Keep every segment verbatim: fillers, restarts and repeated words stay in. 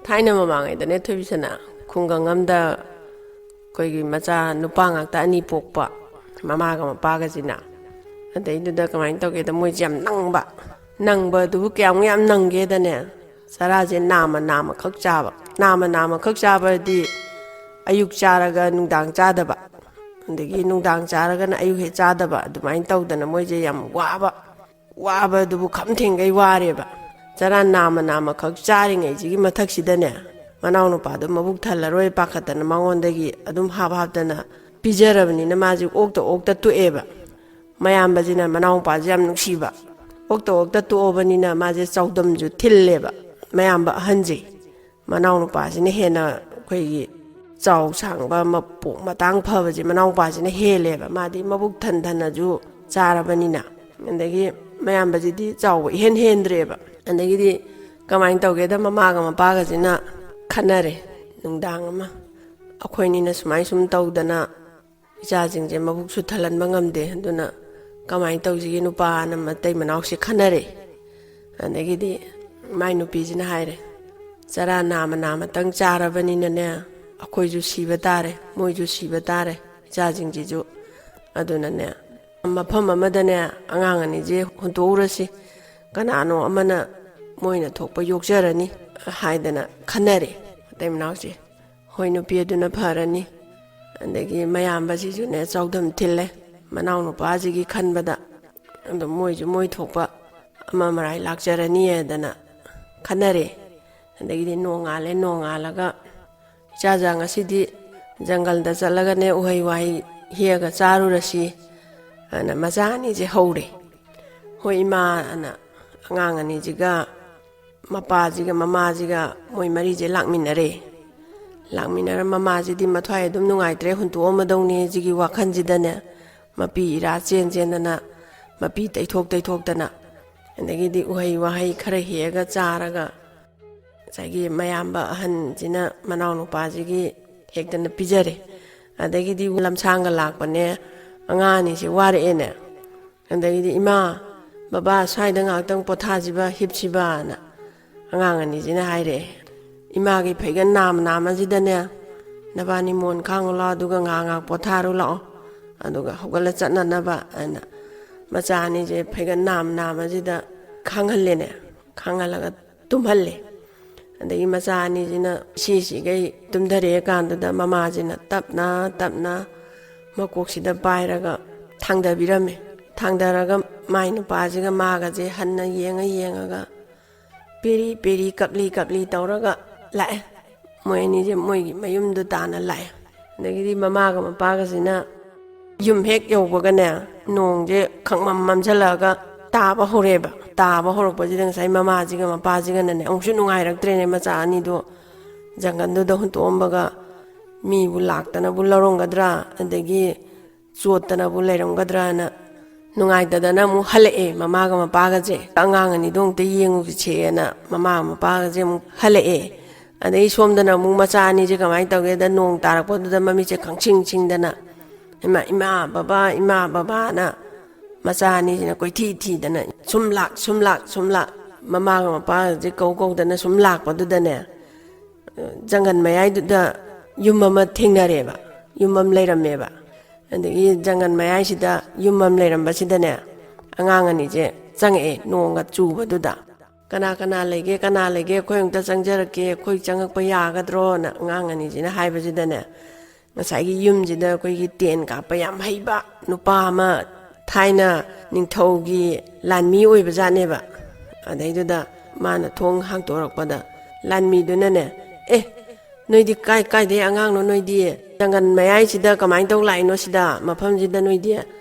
ꯊꯥꯏꯅ ꯃꯃꯥꯡꯉꯩꯗꯅꯦ, ꯊꯣꯏꯕꯤꯁꯅꯥ, ꯈꯨꯡꯒꯪ ꯑꯃꯗ ꯑꯩꯈꯣꯏꯒꯤ ꯃꯆꯥ ꯅꯨꯄꯥ ꯉꯥꯛꯇ ꯑꯅꯤ ꯄꯣꯛꯄ, ꯃꯃꯥꯒ ꯃꯄꯥꯒꯁꯤꯅ꯫ ꯑꯗꯩꯗꯨꯗ ꯀꯃꯥꯏꯅ ꯇꯧꯒꯦꯗ, ꯃꯣꯏꯁꯦ ꯌꯥꯝ ꯅꯪꯕ꯫ ꯅꯪꯕ ꯑꯗꯨꯕꯨ ꯀꯌꯥꯃꯨꯛ ꯌꯥꯝ ꯅꯪꯒꯦꯗꯅꯦ, ꯆꯔꯥꯁꯦ ꯅꯥꯝꯃ ꯅꯥꯝꯃꯈꯛ ꯆꯥꯕ꯫ ꯅꯥꯝꯃ ꯅꯥꯝꯃꯈꯛ ꯆꯥꯕꯗꯤ ꯑꯌꯨꯛ ꯆꯥꯔꯒ ꯅꯨꯡꯗꯥꯡ ꯆꯥꯗꯕ, ꯑꯗꯒꯤ ꯅꯨꯡꯗꯥꯡ ꯆꯥꯔꯒꯅ ꯑꯌꯨꯛ ꯍꯦꯛ ꯆꯥꯗꯕ, ꯑꯗꯨꯃꯥꯏꯅ ꯇꯧꯗꯅ ꯃꯣꯏꯁꯦ ꯌꯥꯝ ꯋꯥꯕ꯫ ꯋꯥꯕꯗꯨꯕꯨ ꯈꯝ ꯊꯦꯡꯒꯩ ꯋꯥꯔꯦꯕ꯫ ꯆꯔꯥ ꯅꯥꯝꯃ ꯅꯥꯝꯃꯈꯛ ꯆꯥꯔꯤꯉꯩꯁꯤꯒꯤ ꯃꯊꯛꯁꯤꯗꯅꯦ, ꯃꯅꯥꯎꯅꯨꯄꯥꯗꯣ ꯃꯕꯨꯛ ꯊꯜꯂꯔꯣꯏ ꯄꯥꯈꯠꯇꯅ ꯃꯉꯣꯟꯗꯒꯤ ꯑꯗꯨꯝ ꯍꯥꯞ ꯍꯥꯞꯇꯅ ꯄꯤꯖꯔꯕꯅꯤꯅ ꯃꯥꯁꯦ ꯑꯣꯛꯇ ꯑꯣꯛꯇ ꯇꯣꯛꯑꯦꯕ꯫ ꯃꯌꯥꯝꯕꯁꯤꯅ ꯃꯅꯥꯎꯅꯨꯄꯥꯁꯦ ꯌꯥꯝ ꯅꯨꯡꯁꯤꯕ꯫ ꯑꯣꯛꯇ ꯑꯣꯛꯇ ꯇꯣꯛꯑꯕꯅꯤꯅ ꯃꯥꯁꯦ ꯆꯥꯎꯗꯝꯁꯨ ꯊꯤꯜꯂꯦꯕ ꯃꯌꯥꯝꯕ ꯑꯍꯟꯁꯦ꯫ ꯃꯅꯥꯎꯅꯨꯄꯥꯁꯤꯅ ꯍꯦꯟꯅ ꯑꯩꯈꯣꯏꯒꯤ ꯆꯥꯎ ꯁꯥꯡꯕ, ꯃꯄꯣꯛ ꯃꯇꯥꯡ ꯐꯕꯁꯦ ꯃꯅꯥꯎꯅꯨꯄꯥꯁꯤꯅ ꯍꯦꯜꯂꯦꯕ, ꯃꯥꯗꯤ ꯃꯕꯨꯛ ꯊꯟ ꯊꯟꯅꯁꯨ ꯆꯥꯔꯕꯅꯤꯅ꯫ ꯑꯗꯒꯤ ꯃꯌꯥꯝꯕꯁꯤꯗꯤ ꯆꯥꯎꯕ ꯏꯍꯦꯟ ꯍꯦꯟꯗ꯭ꯔꯦꯕ꯫ ꯑꯗꯒꯤꯗꯤ ꯀꯃꯥꯏꯅ ꯇꯧꯒꯦꯗ, ꯃꯃꯥꯒ ꯃꯄꯥꯒꯁꯤꯅ ꯈꯟꯅꯔꯦ ꯅꯨꯡꯗꯥꯡ ꯑꯃ, "ꯑꯩꯈꯣꯏꯅꯤꯅ ꯁꯨꯃꯥꯏ ꯁꯨꯝ ꯇꯧꯗꯅ ꯏꯆꯥꯁꯤꯡꯁꯦ ꯃꯕꯨꯛꯁꯨ ꯊꯜꯍꯟꯕ ꯉꯝꯗꯦ, ꯑꯗꯨꯅ ꯀꯃꯥꯏꯅ ꯇꯧꯁꯤꯒꯦ?" ꯅꯨꯄꯥꯅ ꯃꯇꯩ ꯃꯅꯥꯎꯁꯦ ꯈꯟꯅꯔꯦ꯫ ꯑꯗꯒꯤꯗꯤ ꯃꯥꯏ ꯅꯨꯄꯤꯁꯤꯅ ꯍꯥꯏꯔꯦ, "ꯆꯔꯥ ꯅꯥꯝꯃ ꯅꯥꯝꯃꯇꯪ ꯆꯥꯔꯕꯅꯤꯅꯅꯦ, ꯑꯩꯈꯣꯏꯁꯨ ꯁꯤꯕ ꯇꯥꯔꯦ, ꯃꯣꯏꯁꯨ ꯁꯤꯕ ꯇꯥꯔꯦ, ꯏꯆꯥꯁꯤꯡꯁꯤꯁꯨ꯫ ꯑꯗꯨꯅꯅꯦ, ꯃꯐꯝ ꯑꯃꯗꯅꯦ ꯑꯉꯥꯡ ꯑꯅꯤꯁꯦ ꯍꯨꯟꯇꯣꯛꯎꯔꯁꯤ, ꯀꯅꯥꯅꯣ ꯑꯃꯅ ꯃꯣꯏꯅ ꯊꯣꯛꯄ ꯌꯣꯛꯆꯔꯅꯤ" ꯍꯥꯏꯗꯅ ꯈꯟꯅꯔꯦ ꯃꯇꯩ ꯃꯅꯥꯎꯁꯦ꯫ "ꯍꯣꯏ, ꯅꯨꯄꯤ, ꯑꯗꯨꯅ ꯐꯔꯅꯤ"꯫ ꯑꯗꯒꯤ ꯃꯌꯥꯝꯕꯁꯤꯁꯨꯅꯦ ꯆꯥꯎꯗꯝ ꯊꯤꯜꯂꯦ ꯃꯅꯥꯎꯅꯨꯄꯥꯁꯤꯒꯤ ꯈꯟꯕꯗ꯫ ꯑꯗꯨ ꯃꯣꯏꯁꯨ ꯃꯣꯏ ꯊꯣꯛꯄ ꯑꯃ ꯃꯔꯥꯏ ꯂꯥꯛꯆꯔꯅꯤ ꯍꯥꯏꯗꯅ ꯈꯟꯅꯔꯦ꯫ ꯑꯗꯒꯤꯗꯤ ꯅꯣꯡꯉꯥꯜꯂꯦ, ꯅꯣꯡꯉꯥꯜꯂꯒ, "ꯏꯆꯥꯖꯥ, ꯉꯁꯤꯗꯤ ꯖꯪꯒꯜꯗ ꯆꯠꯂꯒꯅꯦ ꯎꯍꯩ ꯋꯥꯍꯩ ꯍꯦꯛꯑꯒ ꯆꯥꯔꯨꯔꯁꯤ" ꯍꯥꯏꯅ ꯃꯆꯥ ꯑꯅꯤꯁꯦ ꯍꯧꯔꯦ꯫ "ꯍꯣꯏ, ꯏꯃꯥ" ꯑꯅ ꯑꯉꯥꯡ ꯑꯅꯤꯁꯤꯒ ꯃꯄꯥꯁꯤꯒ ꯃꯃꯥꯁꯤꯒ ꯃꯣꯏ ꯃꯔꯤꯁꯦ ꯂꯥꯛꯃꯤꯟꯅꯔꯦ꯫ ꯂꯥꯛꯃꯤꯟꯅꯔ ꯃꯃꯥꯁꯤꯗꯤ ꯃꯊ꯭ꯋꯥꯏ ꯑꯗꯨꯝ ꯅꯨꯡꯉꯥꯏꯇ꯭ꯔꯦ, ꯍꯨꯟꯇꯣꯛꯑꯝꯃꯗꯧꯅꯦ ꯁꯤꯒꯤ ꯋꯥꯈꯜꯁꯤꯗꯅꯦ ꯃꯄꯤ ꯏꯔꯥ ꯆꯦꯟ ꯆꯦꯟꯗꯅ, ꯃꯄꯤ ꯇꯩꯊꯣꯛ ꯇꯩꯊꯣꯛꯇꯅ, ꯑꯗꯒꯤꯗꯤ ꯎꯍꯩ ꯋꯥꯍꯩ ꯈꯔ ꯍꯦꯛꯑꯒ ꯆꯥꯔꯒ, ꯉꯁꯥꯏꯒꯤ ꯃꯌꯥꯝꯕ ꯑꯍꯟꯁꯤꯅ ꯃꯅꯥꯎꯅꯨꯄꯥꯁꯤꯒꯤ ꯍꯦꯛꯇꯅ ꯄꯤꯖꯔꯦ꯫ ꯑꯗꯒꯤꯗꯤ ꯂꯝꯁꯥꯡꯒ ꯂꯥꯛꯄꯅꯦ, ꯑꯉꯥꯡ ꯑꯅꯤꯁꯦ ꯋꯥꯔꯛꯑꯦꯅꯦ꯫ ꯑꯗꯒꯤꯗꯤ, "ꯏꯃꯥ, ꯕꯕꯥ, ꯁ꯭ꯋꯥꯏꯗ ꯉꯥꯏꯍꯥꯛꯇꯪ ꯄꯣꯊꯥꯁꯤꯕ, ꯍꯤꯞꯁꯤꯕꯅ" ꯑꯉꯥꯡ ꯑꯅꯤꯁꯤꯅ ꯍꯥꯏꯔꯛꯑꯦ꯫ ꯏꯃꯥꯒꯤ ꯐꯩꯒꯟ ꯅꯥꯝ ꯅꯥꯝ ꯑꯁꯤꯗꯅꯦ, "ꯅꯕꯥꯅꯤ ꯃꯣꯟ ꯈꯥꯡꯉꯨ ꯂꯥꯛꯑꯣ, ꯑꯗꯨꯒ ꯉꯥꯏꯍꯥꯛ ꯉꯥꯏꯍꯥꯛ ꯄꯣꯊꯥꯔꯨ ꯂꯥꯛꯑꯣ, ꯑꯗꯨꯒ ꯍꯧꯒꯠꯂ ꯆꯠꯅꯅꯕ" ꯍꯥꯏꯅ ꯃꯆꯥ ꯑꯅꯤꯁꯦ ꯐꯩꯒꯟ ꯅꯥꯝ ꯅꯥꯝ ꯑꯁꯤꯗ ꯈꯥꯡꯍꯜꯂꯦꯅꯦ꯫ ꯈꯥꯡꯍꯜꯂꯒ ꯇꯨꯝꯍꯜꯂꯦ꯫ ꯑꯗꯒꯤ ꯃꯆꯥ ꯑꯅꯤꯁꯤꯅ ꯁꯤꯁꯤꯈꯩ ꯇꯨꯝꯊꯔꯛꯑꯦ ꯀꯥꯟꯗꯨꯗ ꯃꯃꯥꯁꯤꯅ ꯇꯞꯅ ꯇꯞꯅ ꯃꯀꯣꯛꯁꯤꯗ ꯄꯥꯏꯔꯒ ꯊꯥꯡꯗꯕꯤꯔꯝꯃꯦ꯫ ꯊꯥꯡꯗꯔꯒ ꯃꯥꯏ ꯅꯨꯄꯥꯁꯤꯒ ꯃꯥꯒꯁꯦ ꯍꯟꯅ ꯌꯦꯡꯉ ꯌꯦꯡꯉꯒ ꯄꯦꯔꯤ ꯄꯦꯔꯤ ꯀꯞꯂꯤ ꯀꯞꯂꯤ ꯇꯧꯔꯒ ꯂꯥꯛꯑꯦ꯫ ꯃꯣꯏ ꯑꯅꯤꯁꯦ ꯃꯣꯏꯒꯤ ꯃꯌꯨꯝꯗꯨ ꯇꯥꯅ ꯂꯥꯛꯑꯦ꯫ ꯑꯗꯒꯤꯗꯤ ꯃꯃꯥꯒ ꯃꯄꯥꯒꯁꯤꯅ ꯌꯨꯝ ꯍꯦꯛ ꯌꯧꯕꯒꯅꯦ, ꯅꯣꯡꯁꯦ ꯈꯪꯃꯝ ꯃꯝꯁꯤꯜꯂꯛꯑꯒ ꯇꯥꯕ ꯍꯧꯔꯛꯑꯦꯕ꯫ ꯇꯥꯕ ꯍꯧꯔꯛꯄꯁꯤꯗ ꯉꯁꯥꯏ ꯃꯃꯥꯁꯤꯒ ꯃꯄꯥꯁꯤꯒꯅꯅꯦ ꯑꯃꯨꯛꯁꯨ ꯅꯨꯡꯉꯥꯏꯔꯛꯇ꯭ꯔꯦꯅꯦ, ꯃꯆꯥ ꯑꯅꯤꯗꯣ ꯖꯪꯒꯜꯗꯨꯗ ꯍꯨꯟꯇꯣꯛꯑꯝꯕꯒ ꯃꯤꯕꯨ ꯂꯥꯛꯇꯅꯕꯨ ꯂꯧꯔꯝꯒꯗ꯭ꯔꯥ, ꯑꯗꯒꯤ ꯆꯣꯠꯇꯅꯕꯨ ꯂꯩꯔꯝꯒꯗ꯭ꯔꯥꯅ ꯅꯨꯡꯉꯥꯏꯇꯗꯅ ꯑꯃꯨꯛ ꯍꯜꯂꯛꯑꯦ ꯃꯃꯥꯒ ꯃꯄꯥꯒꯁꯦ꯫ "ꯑꯉꯥꯡ ꯑꯅꯤꯗꯣ ꯑꯃꯨꯛꯇ ꯌꯦꯡꯉꯨꯁꯦꯅ" ꯃꯃꯥꯒ ꯃꯄꯥꯒꯁꯦ ꯑꯃꯨꯛ ꯍꯜꯂꯛꯑꯦ꯫ ꯑꯗꯩ ꯁꯣꯝꯗꯅ ꯑꯃꯨꯛ ꯃꯆꯥ ꯑꯅꯤꯁꯦ ꯀꯃꯥꯏꯅ ꯇꯧꯒꯦꯗ, ꯅꯣꯡ ꯇꯥꯔꯛꯄꯗꯨꯗ ꯃꯃꯤꯠꯁꯦ ꯈꯪꯁꯤꯡ ꯁꯤꯡꯗꯅ, "ꯏꯃꯥ, ꯏꯃꯥ, ꯕꯕꯥ, ꯏꯃꯥ, ꯕꯕꯥꯅ" ꯃꯆꯥ ꯑꯅꯤꯁꯤꯅ ꯀꯣꯏꯊꯤ ꯊꯤꯗꯅ ꯁꯨꯝ ꯂꯥꯛ, ꯁꯨꯝ ꯂꯥꯛ, ꯁꯨꯝ ꯂꯥꯛ, ꯃꯃꯥꯒ ꯃꯄꯥꯒꯁꯦ ꯀꯧ ꯀꯧꯗꯅ ꯁꯨꯝ ꯂꯥꯛꯄꯗꯨꯗꯅꯦ, ꯖꯪꯒꯜ ꯃꯌꯥꯏꯗꯨꯗ ꯌꯨꯝ ꯑꯃ ꯊꯦꯡꯅꯔꯦꯕ, ꯌꯨꯝ ꯑꯃ ꯂꯩꯔꯝꯃꯦꯕ꯫ ꯑꯗꯒꯤ ꯖꯪꯒꯜ ꯃꯌꯥꯏꯁꯤꯗ ꯌꯨꯝ ꯑꯃ ꯂꯩꯔꯝꯕꯁꯤꯗꯅꯦ, ꯑꯉꯥꯡ ꯑꯅꯤꯁꯦ ꯆꯪꯉꯛꯑꯦ ꯅꯣꯡꯒ ꯆꯨꯕꯗꯨꯗ꯫ "ꯀꯅꯥ ꯀꯅꯥ ꯂꯩꯒꯦ, ꯀꯅꯥ ꯂꯩꯒꯦ, ꯑꯩꯈꯣꯏ ꯑꯃꯨꯛꯇ ꯆꯪꯖꯔꯛꯀꯦ, ꯑꯩꯈꯣꯏ ꯆꯪꯉꯛꯄ ꯌꯥꯒꯗ꯭ꯔꯣꯅ" ꯑꯉꯥꯡ ꯑꯅꯤꯁꯤꯅ ꯍꯥꯏꯕꯁꯤꯗꯅꯦ, ꯉꯁꯥꯏꯒꯤ ꯌꯨꯝꯁꯤꯗ ꯑꯩꯈꯣꯏꯒꯤ ꯇꯦꯟ ꯀꯥꯞꯄ ꯌꯥꯝ ꯍꯩꯕ ꯅꯨꯄꯥ ꯑꯃ, ꯊꯥꯏꯅ ꯅꯤꯡꯊꯧꯒꯤ ꯂꯥꯟꯃꯤ ꯑꯣꯏꯕꯖꯥꯠꯅꯦꯕ꯫ ꯑꯗꯩꯗꯨꯗ ꯃꯥꯅ ꯊꯣꯡ ꯍꯥꯡꯇꯣꯔꯛꯄꯗ ꯂꯥꯟꯃꯤꯗꯨꯅꯅꯦ, "ꯑꯦ, ꯅꯣꯏꯗꯤ ꯀꯥꯏ ꯀꯥꯏꯗꯩ ꯑꯉꯥꯡꯅꯣ ꯅꯣꯏꯗꯤ? ꯖꯪꯒꯜ ꯃꯌꯥꯏꯁꯤꯗ ꯀꯃꯥꯏꯅ ꯇꯧ ꯂꯥꯛꯏꯅꯣ ꯁꯤꯗ, ꯃꯐꯝꯁꯤꯗ ꯅꯣꯏꯗꯤ?"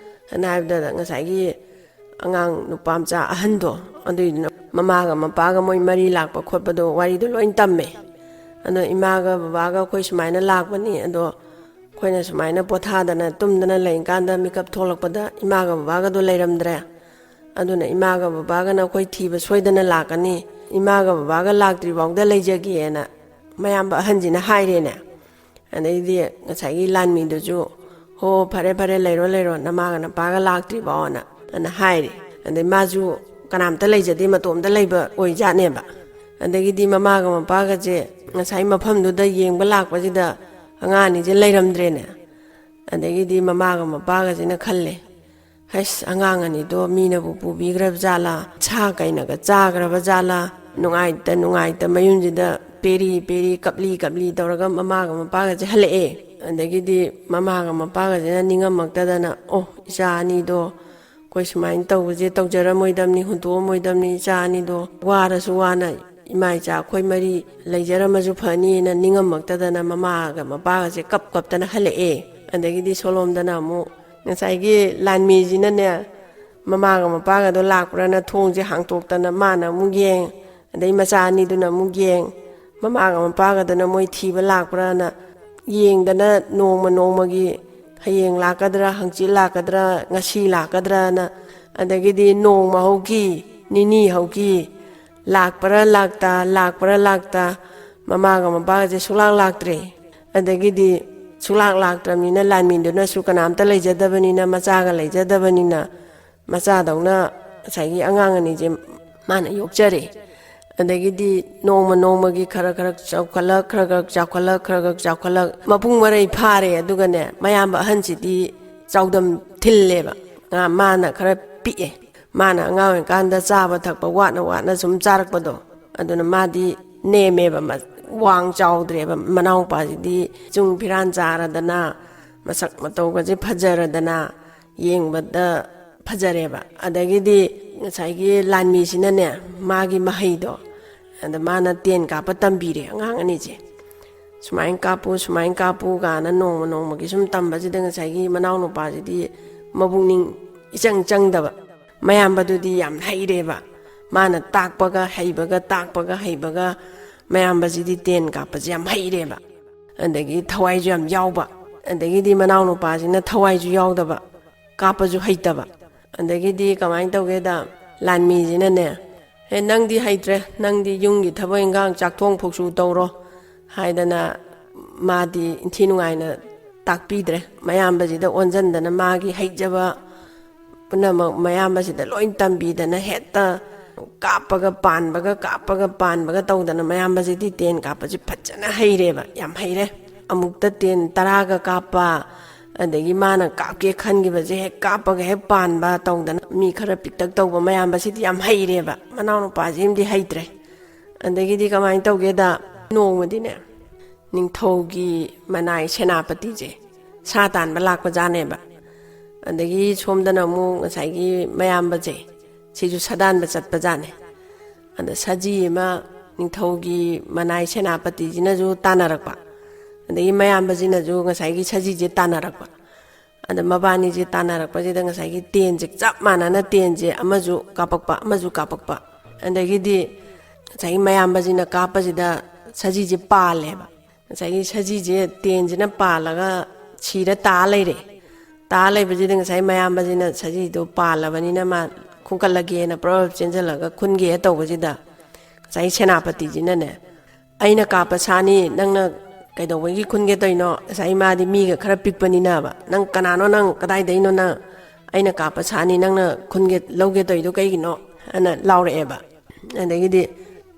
ꯍꯥꯏꯅ ꯍꯥꯏꯕꯗ ꯉꯁꯥꯏꯒꯤ ꯑꯉꯥꯡ ꯅꯨꯄꯥ ꯃꯆꯥ ꯑꯍꯟꯗꯣ, ꯑꯗꯨꯏꯗꯨꯅ ꯃꯃꯥꯒ ꯃꯄꯥꯒ ꯃꯣꯏ ꯃꯔꯤ ꯂꯥꯛꯄ ꯈꯣꯠꯄꯗꯣ ꯋꯥꯔꯤꯗꯣ ꯂꯣꯏ ꯇꯝꯃꯦ꯫ ꯑꯗꯣ ꯏꯃꯥꯒ ꯕꯕꯥꯒ ꯑꯩꯈꯣꯏ ꯁꯨꯃꯥꯏꯅ ꯂꯥꯛꯄꯅꯤ, ꯑꯗꯣ ꯑꯩꯈꯣꯏꯅ ꯁꯨꯃꯥꯏꯅ ꯄꯣꯊꯥꯗꯅ ꯇꯨꯝꯗꯅ ꯂꯩꯔꯤꯀꯥꯟꯗ ꯃꯤꯀꯞ ꯊꯣꯛꯂꯛꯄꯗ ꯏꯃꯥꯒ ꯕꯕꯥꯒꯗꯣ ꯂꯩꯔꯝꯗ꯭ꯔꯦ꯫ ꯑꯗꯨꯅ ꯏꯃꯥꯒ ꯕꯕꯥꯒꯅ ꯑꯩꯈꯣꯏ ꯊꯤꯕ ꯁꯣꯏꯗꯅ ꯂꯥꯛꯀꯅꯤ, ꯏꯃꯥꯒ ꯕꯕꯥꯒ ꯂꯥꯛꯇ꯭ꯔꯤ ꯐꯥꯎꯗ ꯂꯩꯖꯒꯦꯅ ꯃꯌꯥꯝꯕ ꯑꯍꯟꯁꯤꯅ ꯍꯥꯏꯔꯦꯅꯦ꯫ ꯑꯗꯩꯗꯤ ꯉꯁꯥꯏꯒꯤ ꯂꯥꯟꯃꯤꯗꯨꯁꯨ, "ꯍꯣ, ꯐꯔꯦ, ꯐꯔꯦ, ꯂꯩꯔꯣ, ꯂꯩꯔꯣ, ꯅꯃꯥꯒ ꯅꯄꯥꯒ ꯂꯥꯛꯇ꯭ꯔꯤꯕꯣꯅ" ꯑꯅ ꯍꯥꯏꯔꯦ꯫ ꯑꯗꯩ ꯃꯥꯁꯨ ꯀꯅꯥꯝꯇ ꯂꯩꯖꯗꯦ, ꯃꯇꯣꯝꯇ ꯂꯩꯕ ꯑꯣꯏꯖꯥꯠꯅꯦꯕ꯫ ꯑꯗꯒꯤꯗꯤ ꯃꯃꯥꯒ ꯃꯄꯥꯒꯁꯦ ꯉꯁꯥꯏ ꯃꯐꯝꯗꯨꯗ ꯌꯦꯡꯕ ꯂꯥꯛꯄꯁꯤꯗ ꯑꯉꯥꯡ ꯑꯅꯤꯁꯦ ꯂꯩꯔꯝꯗ꯭ꯔꯦꯅꯦ꯫ ꯑꯗꯒꯤꯗꯤ ꯃꯃꯥꯒ ꯃꯄꯥꯒꯁꯤꯅ ꯈꯜꯂꯦ, "ꯍꯩꯁ, ꯑꯉꯥꯡ ꯑꯅꯤꯗꯣ ꯃꯤꯅꯕꯨ ꯄꯨꯕꯤꯈ꯭ꯔꯕ ꯖꯥꯠꯂꯥ? ꯁꯥ ꯀꯩꯅꯒ ꯆꯥꯈ꯭ꯔꯕ ꯖꯥꯠꯂꯥ?" ꯅꯨꯡꯉꯥꯏꯇ ꯅꯨꯡꯉꯥꯏꯇ ꯃꯌꯨꯝꯁꯤꯗ ꯄꯦꯔꯤ ꯄꯦꯔꯤ, ꯀꯞꯂꯤ ꯀꯞꯂꯤ ꯇꯧꯔꯒ ꯃꯃꯥꯒ ꯃꯄꯥꯒꯁꯦ ꯍꯜꯂꯛꯑꯦ꯫ ꯑꯗꯒꯤꯗꯤ ꯃꯃꯥꯒ ꯃꯄꯥꯒꯁꯤꯅ ꯅꯤꯡꯉꯝꯃꯛꯇꯗꯅ, "ꯑꯣ, ꯏꯆꯥ ꯑꯅꯤꯗꯣ ꯑꯩꯈꯣꯏ ꯁꯨꯃꯥꯏꯅ ꯇꯧꯕꯁꯦ ꯇꯧꯖꯔꯝꯃꯣꯏꯗꯕꯅꯤ, ꯍꯨꯟꯗꯣꯛꯑꯝꯃꯣꯏꯗꯕꯅꯤ, ꯏꯆꯥ ꯑꯅꯤꯗꯣ ꯋꯥꯔꯁꯨ ꯋꯥꯅ ꯏꯃꯥ ꯏꯆꯥ ꯑꯩꯈꯣꯏ ꯃꯔꯤ ꯂꯩꯖꯔꯝꯃꯁꯨ ꯐꯅꯤꯅ" ꯅꯤꯡꯉꯝꯃꯛꯇꯗꯅ ꯃꯃꯥꯒ ꯃꯄꯥꯒꯁꯦ ꯀꯞ ꯀꯞꯇꯅ ꯍꯜꯂꯛꯑꯦ꯫ ꯑꯗꯒꯤꯗꯤ ꯁꯣꯂꯣꯝꯗꯅ ꯑꯃꯨꯛ ꯉꯁꯥꯏꯒꯤ ꯂꯥꯟꯃꯤꯁꯤꯅꯅꯦ, ꯃꯃꯥꯒ ꯃꯄꯥꯒꯗꯣ ꯂꯥꯛꯄ꯭ꯔꯥꯅ ꯊꯣꯡꯁꯦ ꯍꯥꯡꯇꯣꯛꯇꯅ ꯃꯥꯅ ꯑꯃꯨꯛ ꯌꯦꯡ, ꯑꯗꯩ ꯃꯆꯥ ꯑꯅꯤꯗꯨꯅ ꯑꯃꯨꯛ ꯌꯦꯡ, ꯃꯃꯥꯒ ꯃꯄꯥꯒꯗꯨꯅ ꯃꯣꯏ ꯊꯤꯕ ꯂꯥꯛꯄ꯭ꯔꯥꯅ ꯌꯦꯡꯗꯅ ꯅꯣꯡꯃ ꯅꯣꯡꯃꯒꯤ, ꯍꯌꯦꯡ ꯂꯥꯛꯀꯗ꯭ꯔꯥ, ꯍꯪꯆꯤꯠ ꯂꯥꯛꯀꯗ꯭ꯔꯥ, ꯉꯁꯤ ꯂꯥꯛꯀꯗ꯭ꯔꯥꯅ, ꯑꯗꯒꯤꯗꯤ ꯅꯣꯡꯃ ꯍꯧꯈꯤ, ꯅꯤꯅꯤ ꯍꯧꯈꯤ, ꯂꯥꯛꯄ꯭ꯔꯥ ꯂꯥꯛꯇ, ꯂꯥꯛꯄ꯭ꯔꯥ ꯂꯥꯛꯇ, ꯃꯃꯥꯒ ꯃꯄꯥꯒꯁꯦ ꯁꯨꯡꯂꯥꯛ ꯂꯥꯛꯇ꯭ꯔꯦ꯫ ꯑꯗꯒꯤꯗꯤ ꯁꯨꯡꯂꯥꯛ ꯂꯥꯛꯇ꯭ꯔꯕꯅꯤꯅ ꯂꯥꯟꯃꯤꯗꯨꯅꯁꯨ ꯀꯅꯥꯝꯇ ꯂꯩꯖꯗꯕꯅꯤꯅ, ꯃꯆꯥꯒ ꯂꯩꯖꯗꯕꯅꯤꯅ, ꯃꯆꯥꯗꯧꯅ ꯉꯁꯥꯏꯒꯤ ꯑꯉꯥꯡ ꯑꯅꯤꯁꯦ ꯃꯥꯅ ꯌꯣꯛꯆꯔꯦ꯫ ꯑꯗꯒꯤꯗꯤ ꯅꯣꯡꯃ ꯅꯣꯡꯃꯒꯤ ꯈꯔ ꯈꯔ ꯆꯥꯎꯈꯠꯂꯛ, ꯈꯔ ꯈꯔ ꯆꯥꯎꯈꯠꯂꯛ, ꯈꯔ ꯈꯔ ꯆꯥꯎꯈꯠꯂꯛ, ꯃꯄꯨꯡ ꯃꯔꯩ ꯐꯥꯔꯦ꯫ ꯑꯗꯨꯒꯅꯦ, ꯃꯌꯥꯝꯕ ꯑꯍꯟꯁꯤꯗꯤ ꯆꯥꯎꯗꯝ ꯊꯤꯜꯂꯦꯕ꯫ ꯉꯥ ꯃꯥꯅ ꯈꯔ ꯄꯤꯛꯑꯦ꯫ ꯃꯥꯅ ꯑꯉꯥꯡ ꯑꯣꯏꯔꯤꯀꯥꯟꯗ ꯆꯥꯕ ꯊꯛꯄ ꯋꯥꯠꯅ ꯋꯥꯠꯅ ꯁꯨꯝ ꯆꯥꯔꯛꯄꯗꯣ, ꯑꯗꯨꯅ ꯃꯥꯗꯤ ꯅꯦꯝꯃꯦꯕ, ꯃ-, ꯋꯥꯡ ꯆꯥꯎꯗ꯭ꯔꯦꯕ꯫ ꯃꯅꯥꯎꯄꯥꯁꯤꯗꯤ ꯆꯨꯡ ꯐꯤꯔꯥꯟ ꯆꯥꯔꯗꯅ, ꯃꯁꯛ ꯃꯇꯧꯒꯁꯦ ꯐꯖꯔꯗꯅ, ꯌꯦꯡꯕꯗ ꯐꯖꯔꯦꯕ꯫ ꯑꯗꯒꯤꯗꯤ ꯉꯁꯥꯏꯒꯤ ꯂꯥꯟꯃꯤꯁꯤꯅꯅꯦ, ꯃꯥꯒꯤ ꯃꯍꯩꯗꯣ, ꯑꯗ ꯃꯥꯅ ꯇꯦꯟ ꯀꯥꯞꯄ ꯇꯝꯕꯤꯔꯦ ꯑꯉꯥꯡ ꯑꯅꯤꯁꯦ꯫ "ꯁꯨꯃꯥꯏꯅ ꯀꯥꯞꯄꯨ, ꯁꯨꯃꯥꯏꯅ ꯀꯥꯞꯄꯨ" ꯀꯥꯏꯅ ꯅꯣꯡꯃ ꯅꯣꯡꯃꯒꯤ ꯁꯨꯝ ꯇꯝꯕꯁꯤꯗ ꯉꯁꯥꯏꯒꯤ ꯃꯅꯥꯎꯅꯨꯄꯥꯁꯤꯗꯤ ꯃꯕꯨꯛꯅꯤꯡ ꯏꯆꯪ ꯆꯪꯗꯕ꯫ ꯃꯌꯥꯝꯕꯗꯨꯗꯤ ꯌꯥꯝ ꯍꯩꯔꯦꯕ꯫ ꯃꯥꯅ ꯇꯥꯛꯄꯒ ꯍꯩꯕꯒ, ꯇꯥꯛꯄꯒ ꯍꯩꯕꯒ, ꯃꯌꯥꯝꯕꯁꯤꯗꯤ ꯇꯦꯟ ꯀꯥꯞꯄꯁꯦ ꯌꯥꯝ ꯍꯩꯔꯦꯕ꯫ ꯑꯗꯒꯤ ꯊꯋꯥꯏꯁꯨ ꯌꯥꯝ ꯌꯥꯎꯕ꯫ ꯑꯗꯒꯤꯗꯤ ꯃꯅꯥꯎꯅꯨꯄꯥꯁꯤꯅ ꯊꯋꯥꯏꯁꯨ ꯌꯥꯎꯗꯕ, ꯀꯥꯞꯄꯁꯨ ꯍꯩꯇꯕ꯫ ꯑꯗꯒꯤꯗꯤ ꯀꯃꯥꯏꯅ ꯇꯧꯒꯦꯗ, ꯂꯥꯟꯃꯤꯁꯤꯅꯅꯦ, "ꯍꯦ, ꯅꯪꯗꯤ ꯍꯩꯇ꯭ꯔꯦ, ꯅꯪꯗꯤ ꯌꯨꯝꯒꯤ ꯊꯕꯛ ꯏꯟꯈꯥꯡ, ꯆꯥꯛ ꯊꯣꯡ ꯐꯧꯁꯨ ꯇꯧꯔꯣ" ꯍꯥꯏꯗꯅ ꯃꯥꯗꯤ ꯏꯟꯊꯤ ꯅꯨꯡꯉꯥꯏꯅ ꯇꯥꯛꯄꯤꯗ꯭ꯔꯦ꯫ ꯃꯌꯥꯝꯕꯁꯤꯗ ꯑꯣꯟꯁꯤꯟꯗꯅ ꯃꯥꯒꯤ ꯍꯩꯖꯕ ꯄꯨꯝꯅꯃꯛ ꯃꯌꯥꯝꯕꯁꯤꯗ ꯂꯣꯏ ꯇꯝꯕꯤꯗꯅ ꯍꯦꯛꯇ ꯀꯥꯞꯄꯒ ꯄꯥꯟꯕꯒ, ꯀꯥꯞꯄꯒ ꯄꯥꯟꯕꯒ ꯇꯧꯗꯅ ꯃꯌꯥꯝꯕꯁꯤꯗꯤ ꯇꯦꯟ ꯀꯥꯞꯄꯁꯤ ꯐꯖꯅ ꯍꯩꯔꯦꯕ, ꯌꯥꯝ ꯍꯩꯔꯦ꯫ ꯑꯃꯨꯛꯇ ꯇꯦꯟ ꯇꯔꯥꯒ ꯀꯥꯞꯄ, ꯑꯗꯒꯤ ꯃꯥꯅ ꯀꯥꯞꯀꯦ ꯈꯟꯈꯤꯕꯁꯦ ꯍꯦꯛ ꯀꯥꯞꯄꯒ ꯍꯦꯛ ꯄꯥꯟꯕ ꯇꯧꯗꯅ, ꯃꯤ ꯈꯔ ꯄꯤꯛꯇꯛ ꯇꯧꯕ ꯃꯌꯥꯝꯕꯁꯤꯗꯤ ꯌꯥꯝ ꯍꯩꯔꯦꯕ, ꯃꯅꯥꯎꯅꯨꯄꯥꯁꯤꯃꯗꯤ ꯍꯩꯇ꯭ꯔꯦ꯫ ꯑꯗꯒꯤꯗꯤ ꯀꯃꯥꯏꯅ ꯇꯧꯒꯦꯗ, ꯅꯣꯡꯃꯗꯤꯅꯦ, ꯅꯤꯡꯊꯧꯒꯤ ꯃꯅꯥꯏ ꯁꯦꯅꯥꯄꯇꯤꯁꯦ ꯁꯥ ꯇꯥꯟꯕ ꯂꯥꯛꯄꯖꯥꯠꯅꯦꯕ꯫ ꯑꯗꯒꯤ ꯁꯣꯝꯗꯅ ꯑꯃꯨꯛ ꯉꯁꯥꯏꯒꯤ ꯃꯌꯥꯝꯕꯁꯦ, ꯁꯤꯁꯨ ꯁꯥꯗꯥꯟꯕ ꯆꯠꯄꯖꯥꯠꯅꯦ꯫ ꯑꯗ ꯁꯖꯤ ꯑꯃ ꯅꯤꯡꯊꯧꯒꯤ ꯃꯅꯥꯏ ꯁꯦꯅꯥꯄꯇꯤꯁꯤꯅꯁꯨ ꯇꯥꯟꯅꯔꯛꯄ, ꯑꯗꯒꯤ ꯃꯌꯥꯝꯕꯁꯤꯅꯁꯨ ꯉꯁꯥꯏꯒꯤ ꯁꯖꯤꯁꯦ ꯇꯥꯟꯅꯔꯛꯄ꯫ ꯑꯗ ꯃꯕꯥꯅꯤꯁꯦ ꯇꯥꯟꯅꯔꯛꯄꯁꯤꯗ ꯉꯁꯥꯏꯒꯤ ꯇꯦꯟꯁꯦ ꯆꯞ ꯃꯥꯟꯅꯅ ꯇꯦꯟꯁꯦ ꯑꯃꯁꯨ ꯀꯥꯞꯄꯛꯄ, ꯑꯃꯁꯨ ꯀꯥꯞꯄꯛꯄ꯫ ꯑꯗꯒꯤꯗꯤ ꯉꯁꯥꯏꯒꯤ ꯃꯌꯥꯝꯕꯁꯤꯅ ꯀꯥꯞꯄꯁꯤꯗ ꯁꯖꯤꯁꯦ ꯄꯥꯜꯂꯦꯕ꯫ ꯉꯁꯥꯏꯒꯤ ꯁꯖꯤꯁꯦ ꯇꯦꯟꯁꯤꯅ ꯄꯥꯜꯂꯒ ꯁꯤꯔ ꯇꯥ ꯂꯩꯔꯦ꯫ ꯇꯥ ꯂꯩꯕꯁꯤꯗ ꯉꯁꯥꯏ ꯃꯌꯥꯝꯕꯁꯤꯅ ꯁꯖꯤꯗꯣ ꯄꯥꯜꯂꯕꯅꯤꯅ ꯃꯥ ꯈꯣꯡꯀꯠꯂꯒꯦꯅ ꯄ꯭ꯔꯞ ꯆꯦꯟꯁꯤꯜꯂꯒ ꯈꯨꯟꯒꯦ ꯇꯧꯕꯁꯤꯗ, ꯉꯁꯥꯏ ꯁꯦꯅꯥꯄꯇꯤꯁꯤꯅꯅꯦ, "ꯑꯩꯅ ꯀꯥꯞꯄ ꯁꯥꯅꯤ, ꯅꯪꯅ ꯀꯩꯗꯧꯕꯒꯤ ꯈꯨꯟꯒꯦ ꯇꯧꯔꯤꯅꯣ? ꯉꯁꯥꯏ ꯃꯥꯗꯤ ꯃꯤꯒ ꯈꯔ ꯄꯤꯛꯄꯅꯤꯅꯕ, ꯅꯪ ꯀꯅꯥꯅꯣ, ꯅꯪ ꯀꯗꯥꯏꯗꯩꯅꯣ, ꯅꯪ ꯑꯩꯅ ꯀꯥꯞꯄ ꯁꯥꯅꯤ, ꯅꯪꯅ ꯈꯨꯟꯒꯦ, ꯂꯧꯒꯦ ꯇꯧꯔꯤꯗꯣ ꯀꯩꯒꯤꯅꯣ?" ꯑꯅ ꯂꯥꯎꯔꯛꯑꯦꯕ꯫ ꯑꯗꯒꯤꯗꯤ,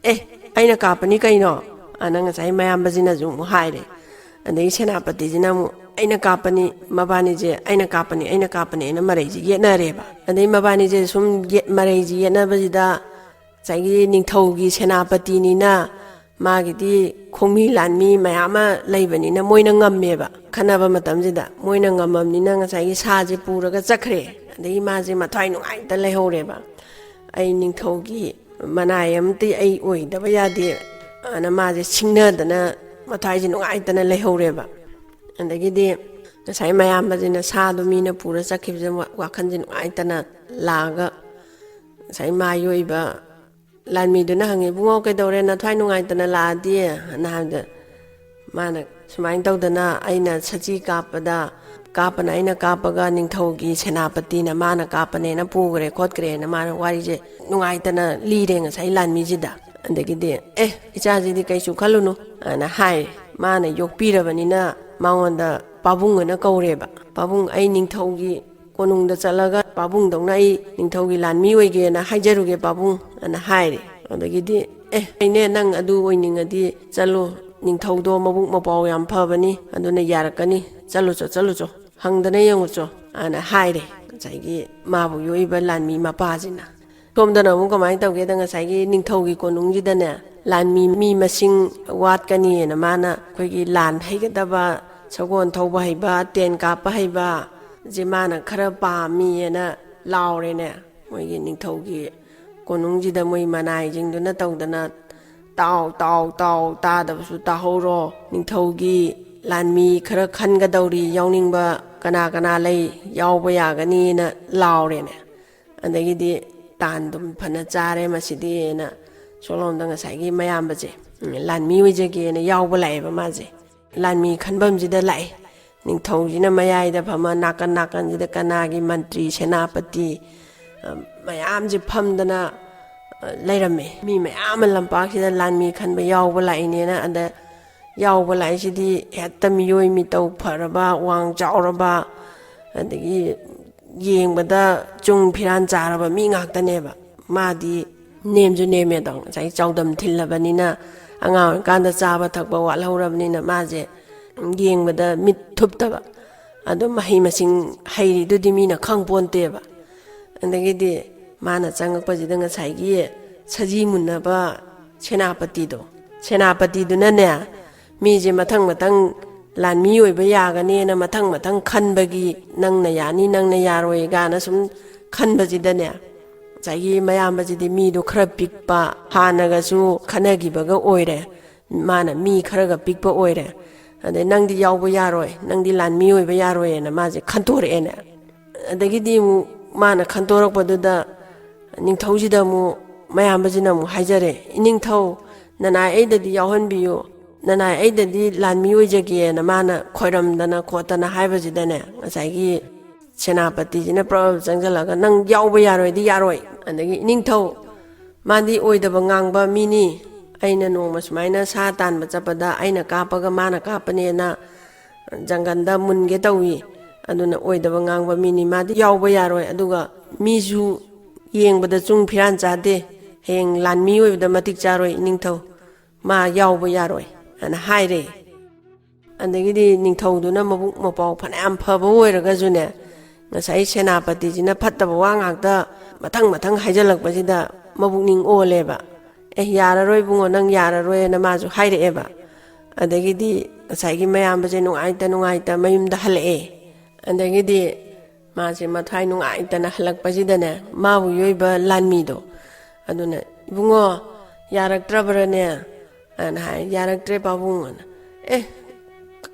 "ꯑꯦ, ꯑꯩꯅ ꯀꯥꯞꯄꯅꯤ ꯀꯩꯅꯣ?" ꯑꯅ ꯉꯁꯥꯏ ꯃꯌꯥꯝꯕꯁꯤꯅꯁꯨ ꯑꯃꯨꯛ ꯍꯥꯏꯔꯦ꯫ ꯑꯗꯒꯤ ꯁꯦꯅꯥꯄꯇꯤꯁꯤꯅ ꯑꯃꯨꯛ, "ꯑꯩꯅ ꯀꯥꯞꯄꯅꯤ, ꯃꯕꯥꯅꯤꯁꯦ ꯑꯩꯅ ꯀꯥꯞꯄꯅꯤ, ꯑꯩꯅ ꯀꯥꯞꯄꯅꯤ" ꯑꯅ ꯃꯔꯩꯁꯤ ꯌꯦꯠꯅꯔꯦꯕ꯫ ꯑꯗꯩ ꯃꯕꯥꯅꯤꯁꯦ ꯁꯨꯝ ꯌꯦꯠ-, ꯃꯔꯩꯁꯤ ꯌꯦꯠꯅꯕꯁꯤꯗ, ꯉꯁꯥꯏꯒꯤ ꯅꯤꯡꯊꯧꯒꯤ ꯁꯦꯅꯥꯄꯇꯤꯅꯤꯅ ꯃꯥꯒꯤꯗꯤ ꯈꯣꯡꯃꯤ ꯂꯥꯟꯃꯤ ꯃꯌꯥꯝ ꯑꯃ ꯂꯩꯕꯅꯤꯅ ꯃꯣꯏꯅ ꯉꯝꯃꯦꯕ꯫ ꯈꯟꯅꯕ ꯃꯇꯝꯁꯤꯗ ꯃꯣꯏꯅ ꯉꯝꯃꯕꯅꯤꯅ ꯉꯁꯥꯏꯒꯤ ꯁꯥꯁꯦ ꯄꯨꯔꯒ ꯆꯠꯈ꯭ꯔꯦ꯫ ꯑꯗꯒꯤ ꯃꯥꯁꯦ ꯃꯊ꯭ꯋꯥꯏ ꯅꯨꯡꯉꯥꯏꯇ ꯂꯩꯍꯧꯔꯦꯕ꯫ "ꯑꯩ ꯅꯤꯡꯊꯧꯒꯤ ꯃꯅꯥꯏ ꯑꯃꯗꯤ ꯑꯩ ꯑꯣꯏꯗꯕ ꯌꯥꯗꯦ" ꯑꯅ ꯃꯥꯁꯦ ꯁꯤꯡꯅꯗꯅ ꯃꯊ꯭ꯋꯥꯏꯁꯦ ꯅꯨꯡꯉꯥꯏꯇꯅ ꯂꯩꯍꯧꯔꯦꯕ꯫ ꯑꯗꯒꯤꯗꯤ ꯉꯁꯥꯏ ꯃꯌꯥꯝꯕꯁꯤꯅ ꯁꯥꯗꯣ ꯃꯤꯅ ꯄꯨꯔ ꯆꯠꯈꯤꯕꯁꯦ ꯋꯥ-, ꯋꯥꯈꯜꯁꯦ ꯅꯨꯡꯉꯥꯏꯇꯅ ꯂꯥꯛꯑꯒ, ꯉꯁꯥꯏ ꯃꯥꯒꯤ ꯑꯣꯏꯕ ꯂꯥꯟꯃꯤꯗꯨꯅ ꯍꯪꯉꯦ, "ꯏꯕꯨꯡꯉꯣ, ꯀꯩꯗꯧꯔꯦ? ꯅꯊ꯭ꯋꯥꯏ ꯅꯨꯡꯉꯥꯏꯇꯅ ꯂꯥꯛꯑꯗꯤ?" ꯑꯅ ꯍꯥꯏꯕꯗ, ꯃꯥꯅ ꯁꯨꯃꯥꯏꯅ ꯇꯧꯗꯅ, "ꯑꯩꯅ ꯁꯖꯤ ꯀꯥꯞꯄꯗ, ꯀꯥꯞꯄꯅ ꯑꯩꯅ ꯀꯥꯞꯄꯒ ꯅꯤꯡꯊꯧꯒꯤ ꯁꯦꯅꯥꯄꯇꯤꯅ ꯃꯥꯅ ꯀꯥꯞꯄꯅꯦꯅ ꯄꯨꯈ꯭ꯔꯦ ꯈꯣꯠꯈ꯭ꯔꯦꯅ" ꯃꯥꯅ ꯋꯥꯔꯤꯁꯦ ꯅꯨꯡꯉꯥꯏꯇꯅ ꯂꯤꯔꯦ ꯉꯁꯥꯏ ꯂꯥꯟꯃꯤꯁꯤꯗ꯫ ꯑꯗꯒꯤꯗꯤ, "ꯑꯦ, ꯏꯆꯥꯁꯤꯗꯤ ꯀꯩꯁꯨ ꯈꯜꯂꯨꯅꯨ" ꯑꯅ ꯍꯥꯏꯔꯦ꯫ ꯃꯥꯅ ꯌꯣꯛꯄꯤꯔꯕꯅꯤꯅ ꯃꯉꯣꯟꯗ ꯄꯥꯕꯨꯡ ꯑꯅ ꯀꯧꯔꯦꯕ꯫ "ꯄꯥꯕꯨꯡ, ꯑꯩ ꯅꯤꯡꯊꯧꯒꯤ ꯀꯣꯅꯨꯡꯗ ꯆꯠꯂꯒ ꯄꯥꯕꯨꯡꯗꯧꯅ ꯑꯩ ꯅꯤꯡꯊꯧꯒꯤ ꯂꯥꯟꯃꯤ ꯑꯣꯏꯒꯦꯅ ꯍꯥꯏꯖꯔꯨꯒꯦ ꯄꯥꯕꯨꯡ ꯑꯅ ꯍꯥꯏꯔꯦ꯫ ꯑꯗꯒꯤꯗꯤ "ꯑꯦ, ꯑꯩꯅꯦ, ꯅꯪ ꯑꯗꯨ ꯑꯣꯏꯅꯤꯡꯉꯗꯤ ꯆꯠꯂꯣ, ꯅꯤꯡꯊꯧꯗꯣ ꯃꯕꯨꯛ ꯃꯄꯥꯎ ꯌꯥꯝ ꯐꯕꯅꯤ, ꯑꯗꯨꯅ ꯌꯥꯔꯛꯀꯅꯤ, ꯆꯠꯂꯨꯆꯣ, ꯆꯠꯂꯨꯆꯣ, ꯍꯪꯗꯅ ꯌꯦꯡꯉꯨꯆꯣ" ꯑꯅ ꯍꯥꯏꯔꯦ ꯉꯁꯥꯏꯒꯤ ꯃꯥꯕꯨ ꯌꯣꯛꯏꯕ ꯂꯥꯟꯃꯤ ꯃꯄꯥꯁꯤꯅ꯫ ꯁꯣꯝꯗꯅ ꯑꯃꯨꯛ ꯀꯃꯥꯏꯅ ꯇꯧꯒꯦꯗ, ꯉꯁꯥꯏꯒꯤ ꯅꯤꯡꯊꯧꯒꯤ ꯀꯣꯅꯨꯡꯁꯤꯗꯅꯦ ꯂꯥꯟꯃꯤ ꯃꯤ ꯃꯁꯤꯡ ꯋꯥꯠꯀꯅꯤꯅ ꯃꯥꯅ ꯑꯩꯈꯣꯏꯒꯤ ꯂꯥꯟ ꯍꯩꯒꯗꯕ, ꯁꯒꯣꯜ ꯊꯧꯕ ꯍꯩꯕ, ꯇꯦꯟ ꯀꯥꯞꯄ ꯍꯩꯕ, ꯁꯤ ꯃꯥꯅ ꯈꯔ ꯄꯥꯝꯃꯤꯑꯅ ꯂꯥꯎꯔꯦꯅꯦ꯫ ꯃꯣꯏꯒꯤ ꯅꯤꯡꯊꯧꯒꯤ ꯀꯣꯅꯨꯡꯁꯤꯗ ꯃꯣꯏ ꯃꯅꯥꯏꯁꯤꯡꯗꯨꯅ ꯇꯧꯗꯅ "ꯇꯥꯎ, ꯇꯥꯎ, ꯇꯥꯎ, ꯇꯥꯗꯕꯁꯨ ꯇꯥꯍꯧꯔꯣ, ꯅꯤꯡꯊꯧꯒꯤ ꯂꯥꯟꯃꯤ ꯈꯔ ꯈꯟꯒꯗꯧꯔꯤ, ꯌꯥꯎꯅꯤꯡꯕ ꯀꯅꯥ ꯀꯅꯥ ꯂꯩ, ꯌꯥꯎꯕ ꯌꯥꯒꯅꯤꯅ" ꯂꯥꯎꯔꯦꯅꯦ꯫ ꯑꯗꯒꯤꯗꯤ "ꯇꯥꯟꯗꯨꯝ ꯐꯅ ꯆꯥꯔꯦ ꯃꯁꯤꯗꯤꯅ" ꯁꯣꯂꯣꯝꯗ ꯉꯁꯥꯏꯒꯤ ꯃꯌꯥꯝꯕꯁꯦ, ꯎꯝ, ꯂꯥꯟꯃꯤ ꯑꯣꯏꯖꯒꯦꯅ ꯌꯥꯎꯕ ꯂꯥꯛꯑꯦꯕ ꯃꯥꯁꯦ꯫ ꯂꯥꯟꯃꯤ ꯈꯟꯐꯝꯁꯤꯗ ꯂꯥꯛꯑꯦ꯫ ꯅꯤꯡꯊꯧꯁꯤꯅ ꯃꯌꯥꯏꯗ ꯐꯝꯃ, ꯅꯥꯀꯟ ꯅꯥꯀꯟꯁꯤꯗ ꯀꯅꯥꯒꯤ ꯃꯟꯇ꯭ꯔꯤ, ꯁꯦꯅꯥꯄꯇꯤ, ꯑ, ꯃꯌꯥꯝꯁꯦ ꯐꯝꯗꯅ, ꯑ, ꯂꯩꯔꯝꯃꯦ꯫ ꯃꯤ ꯃꯌꯥꯝ ꯑꯃ ꯂꯝꯄꯥꯛꯁꯤꯗ ꯂꯥꯟꯃꯤ ꯈꯟꯕ ꯌꯥꯎꯕ ꯂꯥꯛꯏꯅꯦꯅ꯫ ꯑꯗ ꯌꯥꯎꯕ ꯂꯥꯛꯏꯁꯤꯗꯤ ꯍꯦꯛꯇ ꯃꯤꯑꯣꯏ ꯃꯤꯇꯧ ꯐꯔꯕ, ꯋꯥꯡ ꯆꯥꯎꯔꯕ, ꯑꯗꯒꯤ ꯌꯦꯡꯕꯗ ꯆꯨꯡ ꯐꯤꯔꯥꯟ ꯆꯥꯔꯕ ꯃꯤ ꯉꯥꯛꯇꯅꯦꯕ꯫ ꯃꯥꯗꯤ ꯅꯦꯝꯁꯨ ꯅꯦꯝꯃꯦꯗꯣ, ꯉꯁꯥꯏ ꯆꯥꯎꯗꯝ ꯊꯤꯜꯂꯕꯅꯤꯅ, ꯑꯉꯥꯡ ꯑꯣꯏꯔꯤꯀꯥꯟꯗ ꯆꯥꯕ ꯊꯛꯄ ꯋꯥꯠꯍꯧꯔꯕꯅꯤꯅ ꯃꯥꯁꯦ ꯌꯦꯡꯕꯗ ꯃꯤꯠ ꯊꯨꯞꯇꯕ꯫ ꯑꯗꯨꯝ ꯃꯍꯩ ꯃꯁꯤꯡ ꯍꯩꯔꯤꯗꯨꯗꯤ ꯃꯤꯅ ꯈꯪ ꯄꯣꯟꯇꯦꯕ꯫ ꯑꯗꯒꯤꯗꯤ ꯃꯥꯅ ꯆꯪꯉꯛꯄꯁꯤꯗ ꯉꯁꯥꯏꯒꯤ ꯁꯖꯤ ꯃꯨꯟꯅꯕ ꯁꯦꯅꯥꯄꯇꯤꯗꯣ, ꯁꯦꯅꯥꯄꯇꯤꯗꯨꯅꯅꯦ, ꯃꯤꯁꯦ ꯃꯊꯪ ꯃꯊꯪ ꯂꯥꯟꯃꯤ ꯑꯣꯏꯕ ꯌꯥꯒꯅꯦꯅ ꯃꯊꯪ ꯃꯊꯪ ꯈꯟꯕꯒꯤ, "ꯅꯪꯅ ꯌꯥꯅꯤ, ꯅꯪꯅ ꯌꯥꯔꯣꯏ" ꯀꯥꯏꯅ ꯁꯨꯝ ꯈꯟꯕꯁꯤꯗꯅꯦ, ꯉꯁꯥꯏꯒꯤ ꯃꯌꯥꯝꯕꯁꯤꯗꯤ ꯃꯤꯗꯣ ꯈꯔ ꯄꯤꯛꯄ, ꯍꯥꯟꯅꯒꯁꯨ ꯈꯟꯅꯈꯤꯕꯒ ꯑꯣꯏꯔꯦ, ꯃꯥꯅ ꯃꯤ ꯈꯔꯒ ꯄꯤꯛꯄ ꯑꯣꯏꯔꯦ, ꯑꯗꯩ "ꯅꯪꯗꯤ ꯌꯥꯎꯕ ꯌꯥꯔꯣꯏ, ꯅꯪꯗꯤ ꯂꯥꯟꯃꯤ ꯑꯣꯏꯕ ꯌꯥꯔꯣꯏꯅ" ꯃꯥꯁꯦ ꯈꯟꯇꯣꯔꯛꯑꯦꯅꯦ꯫ ꯑꯗꯒꯤꯗꯤ ꯑꯃꯨꯛ ꯃꯥꯅ ꯈꯟꯇꯣꯔꯛꯄꯗꯨꯗ ꯅꯤꯡꯊꯧꯁꯤꯗ ꯑꯃꯨꯛ ꯃꯌꯥꯝꯕꯁꯤꯅ ꯑꯃꯨꯛ ꯍꯥꯏꯖꯔꯦ, "ꯏꯅꯤꯡꯊꯧ, ꯅꯅꯥꯏ ꯑꯩꯗꯗꯤ ꯌꯥꯎꯍꯟꯕꯤꯌꯨ, ꯅꯅꯥꯏ ꯑꯩꯗꯗꯤ ꯂꯥꯟꯃꯤ ꯑꯣꯏꯖꯒꯦꯅ" ꯃꯥꯅ ꯈꯣꯏꯔꯝꯗꯅ ꯈꯣꯠꯇꯅ ꯍꯥꯏꯕꯁꯤꯗꯅꯦ, ꯉꯁꯥꯏꯒꯤ ꯁꯦꯅꯥꯄꯇꯤꯁꯤꯅ ꯄ꯭ꯔꯞ ꯆꯪꯁꯤꯜꯂꯒ, "ꯅꯪ ꯌꯥꯎꯕ ꯌꯥꯔꯣꯏꯗꯤ ꯌꯥꯔꯣꯏ, ꯑꯗꯒꯤ ꯏꯅꯤꯡꯊꯧ, ꯃꯥꯗꯤ ꯑꯣꯏꯗꯕ ꯉꯥꯡꯕ ꯃꯤꯅꯤ, ꯑꯩꯅ ꯅꯣꯡꯃ ꯁꯨꯃꯥꯏꯅ ꯁꯥ ꯇꯥꯟꯕ ꯆꯠꯄꯗ ꯑꯩꯅ ꯀꯥꯞꯄꯒ ꯃꯥꯅ ꯀꯥꯞꯄꯅꯦꯅ ꯖꯪꯒꯟꯗ ꯃꯨꯟꯒꯦ ꯇꯧꯏ, ꯑꯗꯨꯅ ꯑꯣꯏꯗꯕ ꯉꯥꯡꯕ ꯃꯤꯅꯤ, ꯃꯥꯗꯤ ꯌꯥꯎꯕ ꯌꯥꯔꯣꯏ꯫ ꯑꯗꯨꯒ ꯃꯤꯁꯨ ꯌꯦꯡꯕꯗ ꯆꯨꯡ ꯐꯤꯔꯥꯟ ꯆꯥꯗꯦ, ꯍꯌꯦꯡ ꯂꯥꯟꯃꯤ ꯑꯣꯏꯕꯗ ꯃꯇꯤꯛ ꯆꯥꯔꯣꯏ ꯏꯅꯤꯡꯊꯧ, ꯃꯥ ꯌꯥꯎꯕ ꯌꯥꯔꯣꯏ ꯍꯥꯏꯅ ꯍꯥꯏꯔꯦ꯫ ꯑꯗꯒꯤꯗꯤ ꯅꯤꯡꯊꯧꯗꯨꯅ ꯃꯕꯨꯛ ꯃꯄꯥꯎ ꯐꯅꯌꯥꯝ ꯐꯕ ꯑꯣꯏꯔꯒꯁꯨꯅꯦ, ꯉꯁꯥꯏ ꯁꯦꯅꯥꯄꯇꯤꯁꯤꯅ ꯐꯠꯇꯕ ꯋꯥ ꯉꯥꯛꯇ ꯃꯊꯪ ꯃꯊꯪ ꯍꯥꯏꯖꯜꯂꯛꯄꯁꯤꯗ ꯃꯕꯨꯛꯅꯤꯡ ꯑꯣꯜꯂꯦꯕ꯫ "ꯑꯦ, ꯌꯥꯔꯔꯣꯏ ꯏꯕꯨꯡꯉꯣ, ꯅꯪ ꯌꯥꯔꯔꯣꯏꯅ" ꯃꯥꯁꯨ ꯍꯥꯏꯔꯛꯑꯦꯕ꯫ ꯑꯗꯒꯤꯗꯤ ꯉꯁꯥꯏꯒꯤ ꯃꯌꯥꯝꯕꯁꯦ ꯅꯨꯡꯉꯥꯏꯇ ꯅꯨꯡꯉꯥꯏꯇ ꯃꯌꯨꯝꯗ ꯍꯜꯂꯛꯑꯦ꯫ ꯑꯗꯒꯤꯗꯤ ꯃꯥꯁꯦ ꯃꯊ꯭ꯋꯥꯏ ꯅꯨꯡꯉꯥꯏꯇꯅ ꯍꯜꯂꯛꯄꯁꯤꯗꯅꯦ, ꯃꯥꯕꯨ ꯌꯣꯏꯕ ꯂꯥꯟꯃꯤꯗꯣ ꯑꯗꯨꯅ, "ꯏꯕꯨꯡꯉꯣ, ꯌꯥꯔꯛꯇ꯭ꯔꯕ꯭ꯔꯅꯦ?" ꯑꯅ ꯍꯥꯏ꯫ "ꯌꯥꯔꯛꯇ꯭ꯔꯦ ꯄꯥꯕꯨꯡ" ꯑꯅ꯫ "ꯑꯦ,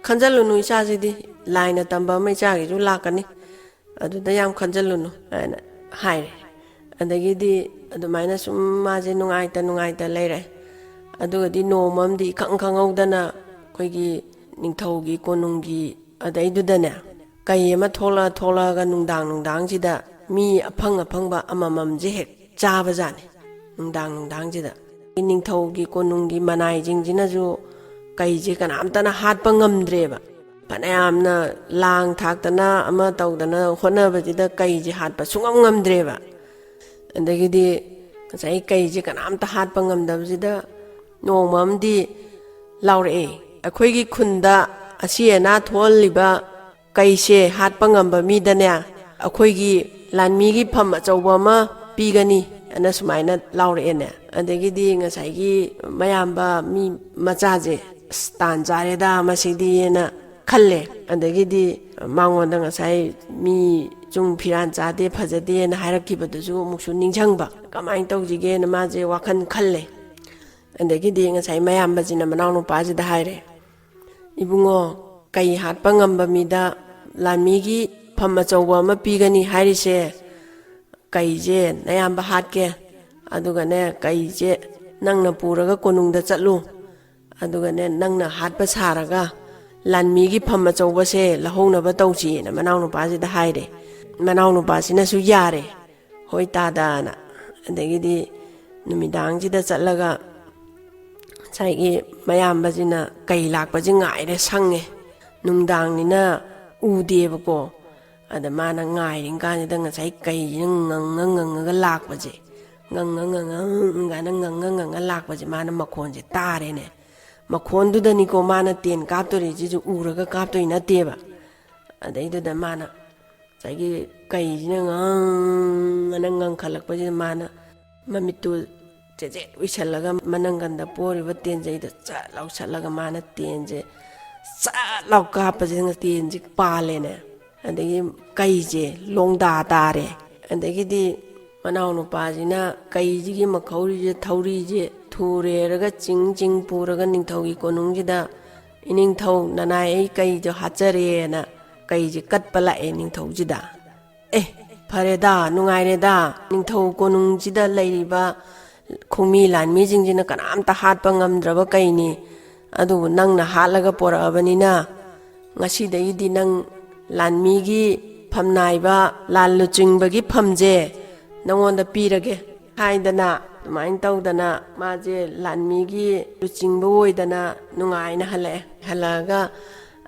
ꯈꯟꯖꯜꯂꯨꯅꯨ, ꯏꯆꯥꯁꯤꯗꯤ ꯂꯥꯏꯅ ꯇꯝꯕ ꯑꯃ ꯏꯆꯥꯒꯤꯁꯨ ꯂꯥꯛꯀꯅꯤ, ꯑꯗꯨꯗ ꯌꯥꯝ ꯈꯟꯖꯜꯂꯨꯅꯨ" ꯍꯥꯏꯅ ꯍꯥꯏꯔꯦ꯫ ꯑꯗꯒꯤꯗꯤ ꯑꯗꯨꯃꯥꯏꯅ ꯁꯨꯝ ꯃꯥꯁꯦ ꯅꯨꯡꯉꯥꯏꯇ ꯅꯨꯡꯉꯥꯏꯇ ꯂꯩꯔꯦ꯫ ꯑꯗꯨꯒꯗꯤ ꯅꯣꯡꯃ ꯑꯃꯗꯤ ꯏꯈꯪ ꯈꯪꯍꯧꯗꯅ ꯑꯩꯈꯣꯏꯒꯤ ꯅꯤꯡꯊꯧꯒꯤ ꯀꯣꯅꯨꯡꯒꯤ ꯑꯗꯩꯗꯨꯗꯅꯦ, ꯀꯩ ꯑꯃ ꯊꯣꯛꯂꯛꯑ ꯊꯣꯛꯂꯛꯑꯒ ꯅꯨꯡꯗꯥꯡ ꯅꯨꯡꯗꯥꯡꯁꯤꯗ ꯃꯤ ꯑꯐꯪ ꯑꯐꯪꯕ ꯑꯃꯃꯝꯁꯦ ꯍꯦꯛ ꯆꯥꯕꯖꯥꯠꯅꯤ꯫ ꯅꯨꯡꯗꯥꯡ ꯅꯨꯡꯗꯥꯡꯁꯤꯗ ꯅꯤꯡꯊꯧꯒꯤ ꯀꯣꯅꯨꯡꯒꯤ ꯃꯅꯥꯏꯁꯤꯡꯁꯤꯅꯁꯨ ꯀꯩꯁꯦ ꯀꯅꯥꯝꯇꯅ ꯍꯥꯠꯄ ꯉꯝꯗ꯭ꯔꯦꯕ꯫ ꯐꯅꯌꯥꯝꯅ ꯂꯥꯡ ꯊꯥꯛꯇꯅ ꯑꯃ ꯇꯧꯗꯅ ꯍꯣꯠꯅꯕꯁꯤꯗ ꯀꯩꯁꯦ ꯍꯥꯠꯄ ꯁꯨꯡꯉꯝ ꯉꯝꯗ꯭ꯔꯦꯕ꯫ ꯑꯗꯒꯤꯗꯤ ꯉꯁꯥꯏ ꯀꯩꯁꯦ ꯀꯅꯥꯝꯇ ꯍꯥꯠꯄ ꯉꯝꯗꯕꯁꯤꯗ ꯅꯣꯡꯃ ꯑꯃꯗꯤ ꯂꯥꯎꯔꯛꯑꯦ, "ꯑꯩꯈꯣꯏꯒꯤ ꯈꯨꯟꯗ ꯑꯁꯤ ꯑꯅꯥ ꯊꯣꯛꯍꯜꯂꯤꯕ ꯀꯩꯁꯦ ꯍꯥꯠꯄ ꯉꯝꯕ ꯃꯤꯗꯅꯦ, ꯑꯩꯈꯣꯏꯒꯤ ꯂꯥꯟꯃꯤꯒꯤ ꯐꯝ ꯑꯆꯧꯕ ꯑꯃ ꯄꯤꯒꯅꯤ" ꯑꯅ ꯁꯨꯃꯥꯏꯅ ꯂꯥꯎꯔꯛꯑꯦꯅꯦ꯫ ꯑꯗꯒꯤꯗꯤ ꯉꯁꯥꯏꯒꯤ ꯃꯌꯥꯝꯕ ꯃꯤ ꯃꯆꯥꯁꯦ, "ꯑꯁ, ꯇꯥꯟ ꯆꯥꯔꯦꯗ ꯃꯁꯤꯗꯤꯅ" ꯈꯜꯂꯦ꯫ ꯑꯗꯒꯤꯗꯤ ꯃꯉꯣꯟꯗ ꯉꯁꯥꯏ ꯃꯤ ꯆꯨꯡ ꯐꯤꯔꯥꯟ ꯆꯥꯗꯦ, ꯐꯖꯗꯦꯅ ꯍꯥꯏꯔꯛꯈꯤꯕꯗꯨꯁꯨ ꯑꯃꯨꯛꯁꯨ ꯅꯤꯡꯁꯤꯡꯕ꯫ ꯀꯃꯥꯏꯅ ꯇꯧꯁꯤꯒꯦꯅ ꯃꯥꯁꯦ ꯋꯥꯈꯜ ꯈꯜꯂꯦ꯫ ꯑꯗꯒꯤꯗꯤ ꯉꯁꯥꯏ ꯃꯌꯥꯝꯕꯁꯤꯅ ꯃꯅꯥꯎꯅꯨꯄꯥꯁꯤꯗ ꯍꯥꯏꯔꯦ, "ꯏꯕꯨꯡꯉꯣ, ꯀꯩ ꯍꯥꯠꯄ ꯉꯝꯕ ꯃꯤꯗ ꯂꯥꯟꯃꯤꯒꯤ ꯐꯝ ꯑꯆꯧꯕ ꯑꯃ ꯄꯤꯒꯅꯤ ꯍꯥꯏꯔꯤꯁꯦ, ꯀꯩꯁꯦ ꯅꯌꯥꯝꯕ ꯍꯥꯠꯀꯦ, ꯑꯗꯨꯒꯅꯦ, ꯀꯩꯁꯦ ꯅꯪꯅ ꯄꯨꯔꯒ ꯀꯣꯅꯨꯡꯗ ꯆꯠꯂꯨ, ꯑꯗꯨꯒꯅꯦ, ꯅꯪꯅ ꯍꯥꯠꯄ ꯁꯥꯔꯒ ꯂꯥꯟꯃꯤꯒꯤ ꯐꯝ ꯑꯆꯧꯕꯁꯦ ꯂꯧꯍꯧꯅꯕ ꯇꯧꯁꯤꯅ" ꯃꯅꯥꯎꯅꯨꯄꯥꯁꯤꯗ ꯍꯥꯏꯔꯦ꯫ ꯃꯅꯥꯎꯅꯨꯄꯥꯁꯤꯅꯁꯨ ꯌꯥꯔꯦ, "ꯍꯣꯏ ꯇꯥꯗꯅ"꯫ ꯑꯗꯒꯤꯗꯤ ꯅꯨꯃꯤꯗꯥꯡꯁꯤꯗ ꯆꯠꯂꯒ ꯉꯁꯥꯏꯒꯤ ꯃꯌꯥꯝꯕꯁꯤꯅ ꯀꯩ ꯂꯥꯛꯄꯁꯤ ꯉꯥꯏꯔꯦ, ꯁꯪꯉꯦ꯫ ꯅꯨꯡꯗꯥꯡꯅꯤꯅ ꯎꯗꯦꯕꯀꯣ꯫ ꯑꯗ ꯃꯥꯅ ꯉꯥꯏꯔꯤ ꯀꯥꯟꯁꯤꯗ ꯉꯁꯥꯏ ꯀꯩꯁꯤꯅ ꯉꯪꯉ ꯉꯪꯉꯒ ꯂꯥꯛꯄꯁꯦ, ꯉꯪꯉ ꯉꯪꯉ ꯉꯪꯉ ꯉꯪꯉ ꯂꯥꯛꯄꯁꯦ ꯃꯥꯅ ꯃꯈꯣꯟꯁꯦ ꯇꯥꯔꯦꯅꯦ꯫ ꯃꯈꯣꯟꯗꯨꯗꯅꯤꯀꯣ ꯃꯥꯅ ꯇꯦꯟ ꯀꯥꯞꯇꯣꯔꯤꯁꯤꯁꯨ ꯎꯔꯒ ꯀꯥꯞꯇꯣꯏ ꯅꯠꯇꯦꯕ꯫ ꯑꯗꯩꯗꯨꯗ ꯃꯥꯅ ꯉꯁꯥꯏꯒꯤ ꯀꯩꯁꯤꯅ ꯉꯪꯉꯅ ꯉꯪꯈꯠꯂꯛꯄꯁꯤꯗ ꯃꯥꯅ ꯃꯃꯤꯠꯇꯨ ꯆꯦꯆꯦꯠ ꯎꯏꯁꯜꯂꯒ ꯃꯅꯪꯒꯟꯗ ꯄꯣꯔꯤꯕ ꯇꯦꯟꯖꯩꯗꯣ ꯆꯠ ꯂꯥꯎꯁꯜꯂꯒ ꯃꯥꯅ ꯇꯦꯟꯁꯦ ꯆꯠ ꯂꯥꯎ ꯀꯥꯞꯄꯁꯤꯗ ꯇꯦꯟꯁꯦ ꯄꯥꯜꯂꯦꯅꯦ꯫ ꯑꯗꯒꯤ ꯀꯩꯁꯦ ꯂꯣꯡꯗꯥ ꯇꯥꯔꯦ꯫ ꯑꯗꯒꯤꯗꯤ ꯃꯅꯥꯎꯅꯨꯄꯥꯁꯤꯅ ꯀꯩꯁꯤꯒꯤ ꯃꯈꯧꯔꯤꯁꯦ, ꯊꯧꯔꯤꯁꯦ ꯊꯨꯔꯦꯔꯒ ꯆꯤꯡ ꯆꯤꯡ ꯄꯨꯔꯒ ꯅꯤꯡꯊꯧꯒꯤ ꯀꯣꯅꯨꯡꯁꯤꯗ, "ꯏꯅꯤꯡꯊꯧ, ꯅꯅꯥꯏ ꯑꯩ ꯀꯩꯗꯣ ꯍꯥꯠꯆꯔꯦꯅ" ꯀꯩꯁꯦ ꯀꯠꯄ ꯂꯥꯛꯑꯦ ꯅꯤꯡꯊꯧꯁꯤꯗ꯫ "ꯑꯦ, ꯐꯔꯦꯗ, ꯅꯨꯡꯉꯥꯏꯔꯦꯗ, ꯅꯤꯡꯊꯧ ꯀꯣꯅꯨꯡꯁꯤꯗ ꯂꯩꯔꯤꯕ ꯈꯣꯡꯃꯤ ꯂꯥꯟꯃꯤꯁꯤꯡꯁꯤꯅ ꯀꯅꯥꯝꯇ ꯍꯥꯠꯄ ꯉꯝꯗ꯭ꯔꯕ ꯀꯩꯅꯤ꯫ ꯑꯗꯨꯕꯨ ꯅꯪꯅ ꯍꯥꯠꯂꯒ ꯄꯣꯔꯛꯑꯕꯅꯤꯅ, ꯉꯁꯤꯗꯒꯤꯗꯤ ꯅꯪ ꯂꯥꯟꯃꯤꯒꯤ ꯐꯝꯅꯥꯏꯕ, ꯂꯥꯟ ꯂꯨꯆꯤꯡꯕꯒꯤ ꯐꯝꯁꯦ ꯅꯪꯉꯣꯟꯗ ꯄꯤꯔꯒꯦ" ꯍꯥꯏꯗꯅ, ꯑꯗꯨꯃꯥꯏꯅ ꯇꯧꯗꯅ ꯃꯥꯁꯦ ꯂꯥꯟꯃꯤꯒꯤ ꯂꯨꯆꯤꯡꯕ ꯑꯣꯏꯗꯅ ꯅꯨꯡꯉꯥꯏꯅ ꯍꯜꯂꯛꯑꯦ꯫ ꯍꯜꯂꯛꯑꯒ,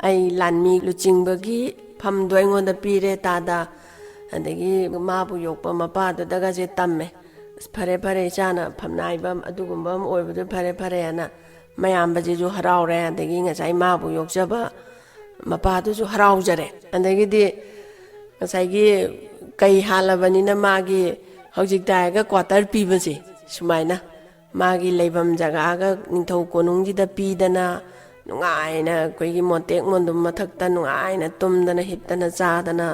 "ꯑꯩ ꯂꯥꯟꯃꯤ ꯂꯨꯆꯤꯡꯕꯒꯤ ꯐꯝꯗꯣ ꯑꯩꯉꯣꯟꯗ ꯄꯤꯔꯦ ꯇꯥꯗ", ꯑꯗꯒꯤ ꯃꯥꯕꯨ ꯌꯣꯛꯄ ꯃꯄꯥꯗꯨꯗꯒꯁꯦ ꯇꯝꯃꯦ꯫ "ꯑꯁ, ꯐꯔꯦ ꯐꯔꯦ, ꯏꯆꯥꯅ ꯐꯝꯅꯥꯏꯕ ꯑꯗꯨꯒꯨꯝꯕ ꯑꯃ ꯑꯣꯏꯕꯗꯨ ꯐꯔꯦ ꯐꯔꯦꯅ" ꯃꯌꯥꯝꯕꯁꯤꯁꯨ ꯍꯔꯥꯎꯔꯦ, ꯑꯗꯒꯤ ꯉꯁꯥꯏ ꯃꯥꯕꯨ ꯌꯣꯛꯆꯕ ꯃꯄꯥꯗꯨꯁꯨ ꯍꯔꯥꯎꯖꯔꯦ꯫ ꯑꯗꯒꯤꯗꯤ ꯉꯁꯥꯏꯒꯤ ꯀꯩ ꯍꯥꯠꯂꯕꯅꯤꯅ ꯃꯥꯒꯤ ꯍꯧꯖꯤꯛꯇ ꯍꯥꯏꯔꯒ ꯀ꯭ꯋꯥꯇꯔ ꯄꯤꯕꯁꯦ, ꯁꯨꯃꯥꯏꯅ ꯃꯥꯒꯤ ꯂꯩꯐꯝ ꯖꯒꯥꯒ ꯅꯤꯡꯊꯧ ꯀꯣꯅꯨꯡꯁꯤꯗ ꯄꯤꯗꯅ, ꯅꯨꯡꯉꯥꯏꯅ ꯑꯩꯈꯣꯏꯒꯤ ꯃꯣꯟꯇꯦꯛ ꯃꯣꯟꯗꯨꯝ ꯃꯊꯛꯇ ꯅꯨꯡꯉꯥꯏꯅ ꯇꯨꯝꯗꯅ ꯍꯤꯞꯇꯅ ꯆꯥꯗꯅ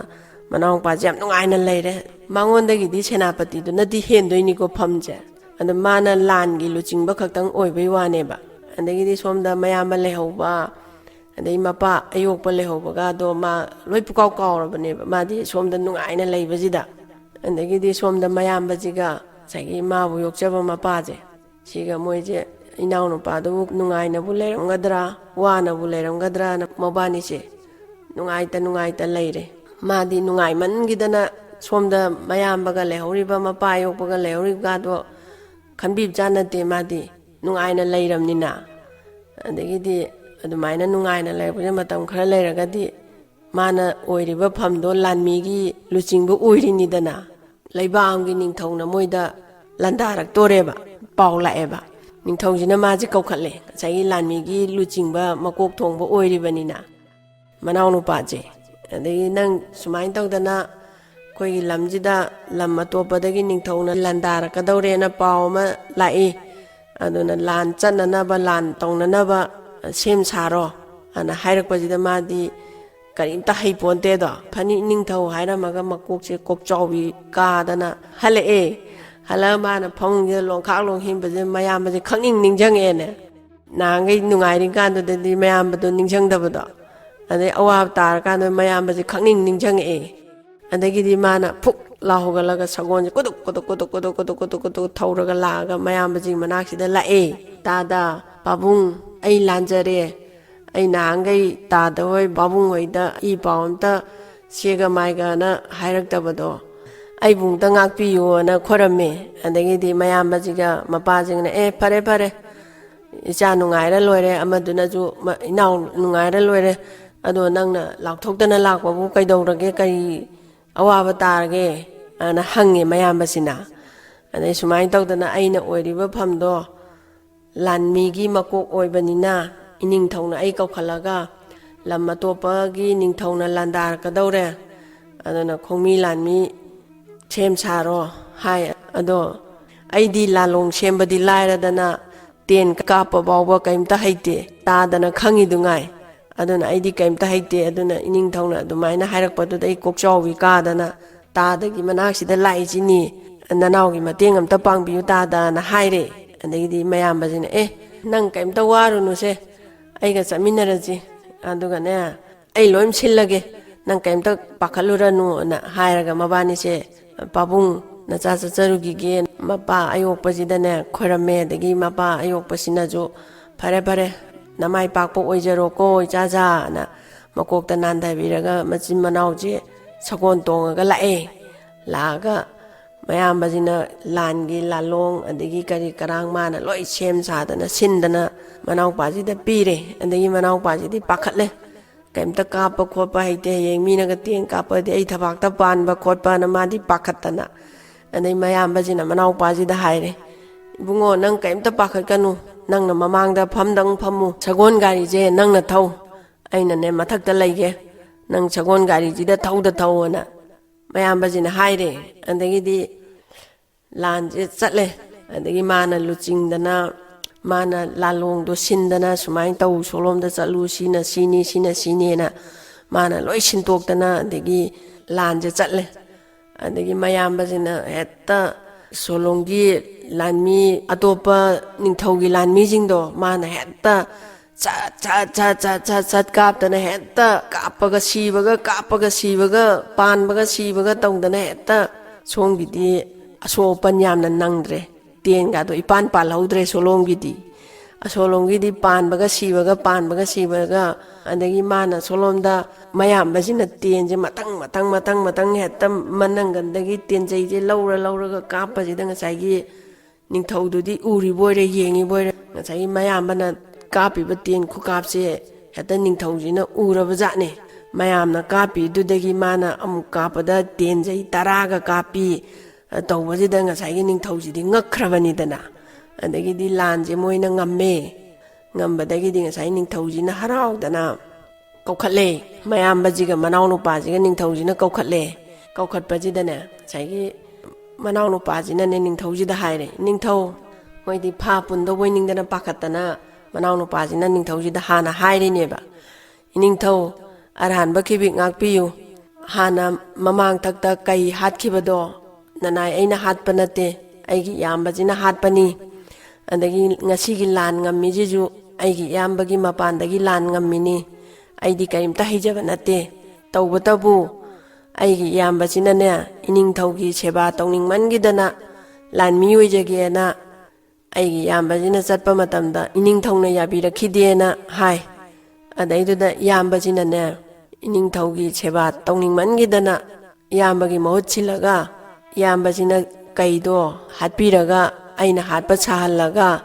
ꯃꯅꯥꯎꯄꯥꯁꯦ ꯌꯥꯝ ꯅꯨꯡꯉꯥꯏꯅ ꯂꯩꯔꯦ꯫ ꯃꯉꯣꯟꯗꯒꯤꯗꯤ ꯁꯦꯅꯥꯄꯇꯤꯗꯨꯅꯗꯤ ꯍꯦꯟꯗꯣꯏꯅꯤꯀꯣ ꯐꯝꯁꯦ꯫ ꯑꯗꯣ ꯃꯥꯅ ꯂꯥꯟꯒꯤ ꯂꯨꯆꯤꯡꯕ ꯈꯛꯇꯪ ꯑꯣꯏꯕꯩ ꯋꯥꯅꯦꯕ꯫ ꯑꯗꯒꯤꯗꯤ ꯁꯣꯝꯗ ꯃꯌꯥꯝꯕ ꯂꯩꯍꯧꯕ, ꯑꯗꯩ ꯃꯄꯥ ꯑꯌꯣꯛꯄ ꯂꯩꯍꯧꯕꯒꯗꯣ ꯃꯥ ꯂꯣꯏ ꯄꯨꯀꯥꯎ ꯀꯥꯎꯔꯕꯅꯦꯕ, ꯃꯥꯗꯤ ꯁꯣꯝꯗ ꯅꯨꯡꯉꯥꯏꯅ ꯂꯩꯕꯁꯤꯗ꯫ ꯑꯗꯒꯤꯗꯤ ꯁꯣꯝꯗ ꯃꯌꯥꯝꯕꯁꯤꯒ ꯉꯁꯥꯏꯒꯤ ꯃꯥꯕꯨ ꯌꯣꯛꯆꯕ ꯃꯄꯥꯁꯦ, ꯁꯤꯒ ꯃꯣꯏꯁꯦ, ꯏꯅꯥꯎꯅꯨꯄꯥꯗꯨꯕꯨ ꯅꯨꯡꯉꯥꯏꯅꯕꯨ ꯂꯩꯔꯝꯒꯗ꯭ꯔꯥ, ꯋꯥꯅꯕꯨ ꯂꯩꯔꯝꯒꯗ꯭ꯔꯥꯅ ꯃꯕꯥꯅꯤꯁꯦ ꯅꯨꯡꯉꯥꯏꯇ ꯅꯨꯡꯉꯥꯏꯇ ꯂꯩꯔꯦ꯫ ꯃꯥꯗꯤ ꯅꯨꯡꯉꯥꯏꯃꯟꯈꯤꯗꯅ ꯁꯣꯝꯗ ꯃꯌꯥꯝꯕꯒ ꯂꯩꯍꯧꯔꯤꯕ, ꯃꯄꯥ ꯌꯣꯛꯄꯒ ꯂꯩꯍꯧꯔꯤꯕꯒꯗꯣ ꯈꯟꯕꯤꯕꯖꯥꯠ ꯅꯠꯇꯦ꯫ ꯃꯥꯗꯤ ꯅꯨꯡꯉꯥꯏꯅ ꯂꯩꯔꯝꯅꯤꯅ꯫ ꯑꯗꯒꯤꯗꯤ ꯑꯗꯨꯃꯥꯏꯅ ꯅꯨꯡꯉꯥꯏꯅ ꯂꯩꯔꯛꯄꯁꯦ ꯃꯇꯝ ꯈꯔ ꯂꯩꯔꯒꯗꯤ ꯃꯥꯅ ꯑꯣꯏꯔꯤꯕ ꯐꯝꯗꯣ ꯂꯥꯟꯃꯤꯒꯤ ꯂꯨꯆꯤꯡꯕ ꯑꯣꯏꯔꯤꯅꯤꯗꯅ, ꯂꯩꯕꯥꯛ ꯑꯃꯒꯤ ꯅꯤꯡꯊꯧꯅ ꯃꯣꯏꯗ ꯂꯥꯟꯗꯥꯔꯛꯇꯣꯔꯦꯕ꯫ ꯄꯥꯎ ꯂꯥꯛꯑꯦꯕ꯫ ꯅꯤꯡꯊꯧꯁꯤꯅ ꯃꯥꯁꯦ ꯀꯧꯈꯠꯂꯦ, ꯉꯁꯥꯏꯒꯤ ꯂꯥꯟꯃꯤꯒꯤ ꯂꯨꯆꯤꯡꯕ ꯃꯀꯣꯛ ꯊꯣꯡꯕ ꯑꯣꯏꯔꯤꯕꯅꯤꯅ, ꯃꯅꯥꯎꯅꯨꯄꯥꯁꯦ꯫ ꯑꯗꯒꯤ, "ꯅꯪ ꯁꯨꯃꯥꯏꯅ ꯇꯧꯗꯅ ꯑꯩꯈꯣꯏꯒꯤ ꯂꯝꯁꯤꯗ ꯂꯝ ꯑꯇꯣꯞꯄꯗꯒꯤ ꯅꯤꯡꯊꯧꯅ ꯂꯥꯟꯗꯥꯔꯛꯀꯗꯧꯔꯦꯅ ꯄꯥꯎ ꯑꯃ ꯂꯥꯛꯏ, ꯑꯗꯨꯅ ꯂꯥꯟ ꯆꯠꯅꯅꯕ, ꯂꯥꯟ ꯇꯧꯅꯅꯕ ꯁꯦꯝ ꯁꯥꯔꯣ" ꯑꯅ ꯍꯥꯏꯔꯛꯄꯁꯤꯗ, ꯃꯥꯗꯤ ꯀꯔꯤꯝꯇ ꯍꯩꯄꯣꯟꯇꯦꯗꯣ꯫ ꯐꯅꯤ ꯅꯤꯡꯊꯧ ꯍꯥꯏꯔꯝꯃꯒ ꯃꯀꯣꯛꯁꯦ ꯀꯣꯛꯆꯥꯎꯕꯤ ꯀꯥꯗꯅ ꯍꯜꯂꯛꯑꯦ꯫ ꯍꯜꯂꯛꯑ ꯃꯥꯅ ꯐꯃꯨꯡꯁꯤꯗ ꯂꯣꯡꯈꯥꯛ ꯂꯣꯡ ꯍꯤꯡꯕꯁꯦ ꯃꯌꯥꯝꯕꯁꯦ ꯈꯪꯅꯤꯡ ꯅꯤꯡꯁꯤꯡꯉꯛꯑꯦꯅꯦ꯫ ꯅꯍꯥꯟꯈꯩ ꯅꯨꯡꯉꯥꯏꯔꯤ ꯀꯥꯟꯗꯨꯗꯗꯤ ꯃꯌꯥꯝꯕꯗꯣ ꯅꯤꯡꯁꯤꯡꯗꯕꯗꯣ, ꯑꯗꯩ ꯑꯋꯥꯕ ꯇꯥꯔꯀꯥꯟꯗ ꯃꯌꯥꯝꯕꯁꯦ ꯈꯪꯅꯤꯡ ꯅꯤꯡꯁꯤꯡꯉꯛꯑꯦ꯫ ꯑꯗꯒꯤꯗꯤ ꯃꯥꯅ ꯐꯨꯛ ꯂꯥꯎ ꯍꯧꯒꯠꯂꯒ ꯁꯒꯣꯜꯁꯦ ꯀꯨꯗꯨꯛ ꯀꯨꯗꯨꯛ ꯀꯨꯗꯨꯛ ꯀꯨꯗꯨꯛ ꯀꯨꯗꯨꯛ ꯀꯨꯗꯨꯛ ꯀꯨꯗꯨꯛ ꯊꯧꯔꯒ ꯂꯥꯛꯑꯒ ꯃꯌꯥꯝꯕꯁꯤꯡ ꯃꯅꯥꯛꯁꯤꯗ ꯂꯥꯛꯑꯦ꯫ "ꯇꯥꯗ, ꯄꯥꯕꯨꯡ, ꯑꯩ ꯂꯥꯟꯖꯔꯦ꯫ ꯑꯩ ꯅꯍꯥꯟꯈꯩ ꯇꯥꯗ ꯍꯣꯏ, ꯄꯥꯕꯨꯡ ꯍꯣꯏꯗ ꯏ ꯄꯥꯎ ꯑꯝꯇ ꯁꯦꯒ ꯃꯥꯏꯒꯅ ꯍꯥꯏꯔꯛꯇꯕꯗꯣ ꯑꯩꯕꯨ ꯑꯝꯇ ꯉꯥꯛꯄꯤꯌꯨꯅ" ꯈꯣꯏꯔꯝꯃꯦ꯫ ꯑꯗꯒꯤꯗꯤ ꯃꯌꯥꯝꯕꯁꯤꯒ ꯃꯄꯥꯁꯤꯡꯅ, "ꯑꯦ, ꯐꯔꯦ, ꯐꯔꯦ, ꯏꯆꯥ ꯅꯨꯡꯉꯥꯏꯔ ꯂꯣꯏꯔꯦ, ꯑꯃꯗꯨꯅꯁꯨ ꯃ-, ꯏꯅꯥꯎ ꯅꯨꯡꯉꯥꯏꯔ ꯂꯣꯏꯔꯦ, ꯑꯗꯣ ꯅꯪꯅ ꯂꯥꯎꯊꯣꯛꯇꯅ ꯂꯥꯛꯄꯕꯨ ꯀꯩꯗꯧꯔꯒꯦ, ꯀꯔꯤ ꯑꯋꯥꯕ ꯇꯥꯔꯒꯦ?" ꯑꯅ ꯍꯪꯉꯦ ꯃꯌꯥꯝꯕꯁꯤꯅ꯫ ꯑꯗꯩ ꯁꯨꯃꯥꯏꯅ ꯇꯧꯗꯅ ꯑꯩꯅ ꯑꯣꯏꯔꯤꯕ ꯐꯝꯗꯣ ꯂꯥꯟꯃꯤꯒꯤ ꯃꯀꯣꯛ ꯑꯣꯏꯕꯅꯤꯅ, ꯏꯅꯤꯡꯊꯧꯅ ꯑꯩ ꯀꯧꯈꯠꯂꯒ, "ꯂꯝ ꯑꯇꯣꯞꯄꯒꯤ ꯅꯤꯡꯊꯧꯅ ꯂꯥꯟꯗꯥꯔꯛꯀꯗꯧꯔꯦ, ꯑꯗꯨꯅ ꯈꯣꯡꯃꯤ ꯂꯥꯟꯃꯤ ꯁꯦꯝ ꯁꯥꯔꯣ" ꯍꯥꯏ꯫ ꯑꯗꯣ ꯑꯩꯗꯤ ꯂꯥꯂꯣꯡ ꯁꯦꯝꯕꯗꯤ ꯂꯥꯏꯔꯗꯅ, ꯇꯦꯟ ꯀꯥꯞꯄ ꯐꯥꯎꯕ ꯀꯩꯝꯇ ꯍꯩꯇꯦ, ꯇꯥꯗꯅ ꯈꯪꯉꯤꯗꯨꯉꯥꯏ꯫ ꯑꯗꯨꯅ ꯑꯩꯗꯤ ꯀꯩꯝꯇ ꯍꯩꯇꯦ꯫ ꯑꯗꯨꯅ ꯏꯅꯤꯡꯊꯧꯅ ꯑꯗꯨꯃꯥꯏꯅ ꯍꯥꯏꯔꯛꯄꯗꯨꯗ ꯑꯩ ꯀꯣꯛꯆꯥꯎꯕꯤ ꯀꯥꯗꯅ, "ꯇꯥꯗꯒꯤ ꯃꯅꯥꯛꯁꯤꯗ ꯂꯥꯛꯏꯁꯤꯅꯤ, ꯅꯅꯥꯎꯒꯤ ꯃꯇꯦꯡ ꯑꯝꯇ ꯄꯥꯡꯕꯤꯌꯨ ꯇꯥꯗꯅ" ꯍꯥꯏꯔꯦ꯫ ꯑꯗꯒꯤꯗꯤ ꯃꯌꯥꯝꯕꯁꯤꯅ, "ꯑꯦ, ꯅꯪ ꯀꯩꯝꯇ ꯋꯥꯔꯨꯅꯨꯁꯦ, ꯑꯩꯒ ꯆꯠꯃꯤꯟꯅꯔꯁꯤ, ꯑꯗꯨꯒꯅꯦ, ꯑꯩ ꯂꯣꯏ ꯁꯤꯜꯂꯒꯦ, ꯅꯪ ꯀꯩꯝꯇ ꯄꯥꯈꯠꯂꯨꯔꯅꯨꯅ" ꯍꯥꯏꯔꯒ ꯃꯕꯥꯅꯤꯁꯦ, "ꯄꯥꯕꯨꯡ, ꯅꯆꯥ ꯆꯠꯆꯔꯨꯈꯤꯒꯦ" ꯃꯄꯥ ꯑꯌꯣꯛꯄꯁꯤꯗꯅꯦ ꯈꯣꯏꯔꯝꯃꯦ꯫ ꯑꯗꯒꯤ ꯃꯄꯥ ꯑꯌꯣꯛꯄꯁꯤꯅꯁꯨ, "ꯐꯔꯦ, ꯐꯔꯦ, ꯅꯃꯥꯏ ꯄꯥꯛꯄ ꯑꯣꯏꯖꯔꯣꯀꯣ, ꯏꯆꯥꯖꯥꯅ" ꯃꯀꯣꯛꯇ ꯅꯥꯟꯊꯕꯤꯔꯒ ꯃꯆꯤꯟ ꯃꯅꯥꯎꯁꯦ ꯁꯒꯣꯜ ꯇꯣꯡꯉꯒ ꯂꯥꯛꯑꯦ꯫ ꯂꯥꯛꯑꯒ ꯃꯌꯥꯝꯕꯁꯤꯅ ꯂꯥꯟꯒꯤ ꯂꯥꯂꯣꯡ ꯑꯗꯒꯤ ꯀꯔꯤ ꯀꯔꯥꯡ ꯃꯥꯅ ꯂꯣꯏ ꯁꯦꯝ ꯁꯥꯗꯅ ꯁꯤꯟꯗꯅ ꯃꯅꯥꯎꯄꯥꯁꯤꯗ ꯄꯤꯔꯦ꯫ ꯑꯗꯒꯤ ꯃꯅꯥꯎꯄꯥꯁꯤꯗꯤ ꯄꯥꯈꯠꯂꯦ꯫ ꯀꯩꯝꯇ ꯀꯥꯞꯄ ꯈꯣꯠꯄ ꯍꯩꯇꯦ, ꯍꯌꯦꯡ ꯃꯤꯅꯒ ꯇꯦꯟ ꯀꯥꯞꯄꯗꯤ ꯑꯩ ꯊꯕꯥꯛꯇ ꯄꯥꯟꯕ ꯈꯣꯠꯄꯅ ꯃꯥꯗꯤ ꯄꯥꯈꯠꯇꯅ꯫ ꯑꯗꯩ ꯃꯌꯥꯝꯕꯁꯤꯅ ꯃꯅꯥꯎꯄꯥꯁꯤꯗ ꯍꯥꯏꯔꯦ, "ꯏꯕꯨꯡꯉꯣ, ꯅꯪ ꯀꯩꯝꯇ ꯄꯥꯈꯠꯀꯅꯨ, ꯅꯪꯅ ꯃꯃꯥꯡꯗ ꯐꯝꯗꯪ ꯐꯝꯃꯨ, ꯁꯒꯣꯜ ꯒꯥꯔꯤꯁꯦ ꯅꯪꯅ ꯊꯧ, ꯑꯩꯅꯅꯦ ꯃꯊꯛꯇ ꯂꯩꯒꯦ, ꯅꯪ ꯁꯒꯣꯜ ꯒꯥꯔꯤꯁꯤꯗ ꯊꯧꯗ ꯊꯧꯑꯣꯅ" ꯃꯌꯥꯝꯕꯁꯤꯅ ꯍꯥꯏꯔꯦ꯫ ꯑꯗꯒꯤꯗꯤ ꯂꯥꯟꯁꯦ ꯆꯠꯂꯦ꯫ ꯑꯗꯒꯤ ꯃꯥꯅ ꯂꯨꯆꯤꯡꯗꯅ, ꯃꯥꯅ ꯂꯥꯂꯣꯡꯗꯣ ꯁꯤꯟꯗꯅ, "ꯁꯨꯃꯥꯏꯅ ꯇꯧ, ꯁꯣꯂꯣꯝꯗ ꯆꯠꯂꯨ, ꯁꯤꯅ ꯁꯤꯅꯤ, ꯁꯤꯅ ꯁꯤꯅꯦꯅ" ꯃꯥꯅ ꯂꯣꯏ ꯁꯤꯟꯇꯣꯛꯇꯅ, ꯑꯗꯒꯤ ꯂꯥꯟꯁꯦ ꯆꯠꯂꯦ꯫ ꯑꯗꯒꯤ ꯃꯌꯥꯝꯕꯁꯤꯅ ꯍꯦꯛꯇ ꯁꯣꯂꯣꯝꯒꯤ ꯂꯥꯟꯃꯤ, ꯑꯇꯣꯞꯄ ꯅꯤꯡꯊꯧꯒꯤ ꯂꯥꯟꯃꯤꯁꯤꯡꯗꯣ ꯃꯥꯅ ꯍꯦꯛꯇ ꯆꯠ ꯆꯠ ꯆꯠ ꯆꯠ ꯆꯠ ꯆꯠ ꯀꯥꯞꯇꯅ, ꯍꯦꯛꯇ ꯀꯥꯞꯄꯒ ꯁꯤꯕꯒ, ꯀꯥꯞꯄꯒ ꯁꯤꯕꯒ, ꯄꯥꯟꯕꯒ ꯁꯤꯕꯒ ꯇꯧꯗꯅ, ꯍꯦꯛꯇ ꯁꯣꯝꯒꯤꯗꯤ ꯑꯁꯣꯛ ꯑꯄꯟ ꯌꯥꯝꯅ ꯅꯪꯗ꯭ꯔꯦ꯫ ꯇꯦꯟꯒꯗꯣ ꯏꯄꯥꯟ ꯄꯥꯜꯍꯧꯗ꯭ꯔꯦ ꯁꯣꯂꯣꯝꯒꯤꯗꯤ꯫ ꯑꯁꯣꯂꯣꯝꯒꯤꯗꯤ ꯄꯥꯟꯕꯒ ꯁꯤꯕꯒ, ꯄꯥꯟꯕꯒ ꯁꯤꯕꯒ, ꯑꯗꯒꯤ ꯃꯥꯅ ꯁꯣꯂꯣꯝꯗ, ꯃꯌꯥꯝꯕꯁꯤꯅ ꯇꯦꯟꯁꯦ ꯃꯊꯪ ꯃꯊꯪ ꯃꯊꯪ ꯃꯊꯪ ꯍꯦꯛꯇ ꯃꯅꯪꯒꯟꯗꯒꯤ ꯇꯦꯟꯖꯩꯁꯦ ꯂꯧꯔ ꯂꯧꯔꯒ ꯀꯥꯞꯄꯁꯤꯗ, ꯉꯁꯥꯏꯒꯤ ꯅꯤꯡꯊꯧꯗꯨꯗꯤ ꯎꯔꯤꯕꯣꯏꯔꯦ, ꯌꯦꯡꯉꯤꯕꯣꯏꯔꯦ꯫ ꯉꯁꯥꯏꯒꯤ ꯃꯌꯥꯝꯕꯅ ꯀꯥꯞꯄꯤꯕ ꯇꯦꯟ ꯈꯨꯀꯥꯞꯁꯦ ꯍꯦꯛꯇ ꯅꯤꯡꯊꯧꯁꯤꯅ ꯎꯔꯕꯖꯥꯠꯅꯦ꯫ ꯃꯌꯥꯝꯅ ꯀꯥꯞꯄꯤꯗꯨꯗꯒꯤ ꯃꯥꯅ ꯑꯃꯨꯛ ꯀꯥꯞꯄꯗ ꯇꯦꯟꯖꯩ ꯇꯔꯥꯒ ꯀꯥꯞꯄꯤ꯫ ꯑ, ꯇꯧꯕꯁꯤꯗ ꯉꯁꯥꯏꯒꯤ ꯅꯤꯡꯊꯧꯁꯤꯗꯤ ꯉꯛꯈ꯭ꯔꯕꯅꯤꯗꯅ꯫ ꯑꯗꯒꯤꯗꯤ ꯂꯥꯟꯁꯦ ꯃꯣꯏꯅ ꯉꯝꯃꯦ꯫ ꯉꯝꯕꯗꯒꯤꯗꯤ ꯉꯁꯥꯏ ꯅꯤꯡꯊꯧꯁꯤꯅ ꯍꯔꯥꯎꯗꯅ ꯀꯧꯈꯠꯂꯦ꯫ ꯃꯌꯥꯝꯕꯁꯤꯒ ꯃꯅꯥꯎꯅꯨꯄꯥꯁꯤꯒ ꯅꯤꯡꯊꯧꯁꯤꯅ ꯀꯧꯈꯠꯂꯦ꯫ ꯀꯧꯈꯠꯄꯁꯤꯗꯅꯦ, ꯉꯁꯥꯏꯒꯤ ꯃꯅꯥꯎꯅꯨꯄꯥꯁꯤꯅꯅꯦ ꯅꯤꯡꯊꯧꯁꯤꯗ ꯍꯥꯏꯔꯦ, "ꯅꯤꯡꯊꯧ, ꯃꯣꯏꯗꯤ ꯐꯥ ꯄꯨꯟꯗꯧꯕꯩ ꯅꯤꯡꯗꯅ ꯄꯥꯈꯠꯇꯅ" ꯃꯅꯥꯎꯅꯨꯄꯥꯁꯤꯅ ꯅꯤꯡꯊꯧꯁꯤꯗ ꯍꯥꯟꯅ ꯍꯥꯏꯔꯤꯅꯦꯕ, "ꯏꯅꯤꯡꯊꯧ, ꯑꯔꯥꯟꯕ ꯈꯤꯕꯤꯛ ꯉꯥꯛꯄꯤꯌꯨ꯫ ꯍꯥꯟꯅ ꯃꯃꯥꯡꯊꯛꯇ ꯀꯩ ꯍꯥꯠꯈꯤꯕꯗꯣ ꯅꯅꯥꯏ ꯑꯩꯅ ꯍꯥꯠꯄ ꯅꯠꯇꯦ, ꯑꯩꯒꯤ ꯏꯌꯥꯝꯕꯁꯤꯅ ꯍꯥꯠꯄꯅꯤ꯫ ꯑꯗꯒꯤ ꯉꯁꯤꯒꯤ ꯂꯥꯟ ꯉꯝꯃꯤꯁꯤꯁꯨ ꯑꯩꯒꯤ ꯏꯌꯥꯝꯕꯒꯤ ꯃꯄꯥꯟꯗꯒꯤ ꯂꯥꯟ ꯉꯝꯃꯤꯅꯤ꯫ ꯑꯩꯗꯤ ꯀꯔꯤꯝꯇ ꯍꯩꯖꯕ ꯅꯠꯇꯦ꯫ ꯇꯧꯕꯇꯕꯨ ꯑꯩꯒꯤ ꯏꯌꯥꯝꯕꯁꯤꯅꯅꯦ, ꯏꯅꯤꯡꯊꯧꯒꯤ ꯁꯦꯕꯥ ꯇꯧꯅꯤꯡꯃꯟꯈꯤꯗꯅ ꯂꯥꯟꯃꯤ ꯑꯣꯏꯖꯒꯦꯅ ꯑꯩꯒꯤ ꯏꯌꯥꯝꯕꯁꯤꯅ ꯆꯠꯄ ꯃꯇꯝꯗ ꯏꯅꯤꯡꯊꯧꯅ ꯌꯥꯕꯤꯔꯛꯈꯤꯗꯦꯅ" ꯍꯥꯏ꯫ ꯑꯗꯩꯗꯨꯗ ꯏꯌꯥꯝꯕꯁꯤꯅꯅꯦ, ꯏꯅꯤꯡꯊꯧꯒꯤ ꯁꯦꯕꯥ ꯇꯧꯅꯤꯡꯃꯟꯈꯤꯗꯅ ꯏꯌꯥꯝꯕꯒꯤ ꯃꯍꯨꯠ ꯁꯤꯜꯂꯒ, ꯏꯌꯥꯝꯕꯁꯤꯅ ꯀꯩꯗꯣ ꯍꯥꯠꯄꯤꯔꯒ, ꯑꯩꯅ ꯍꯥꯠꯄ ꯁꯥꯍꯜꯂꯒ,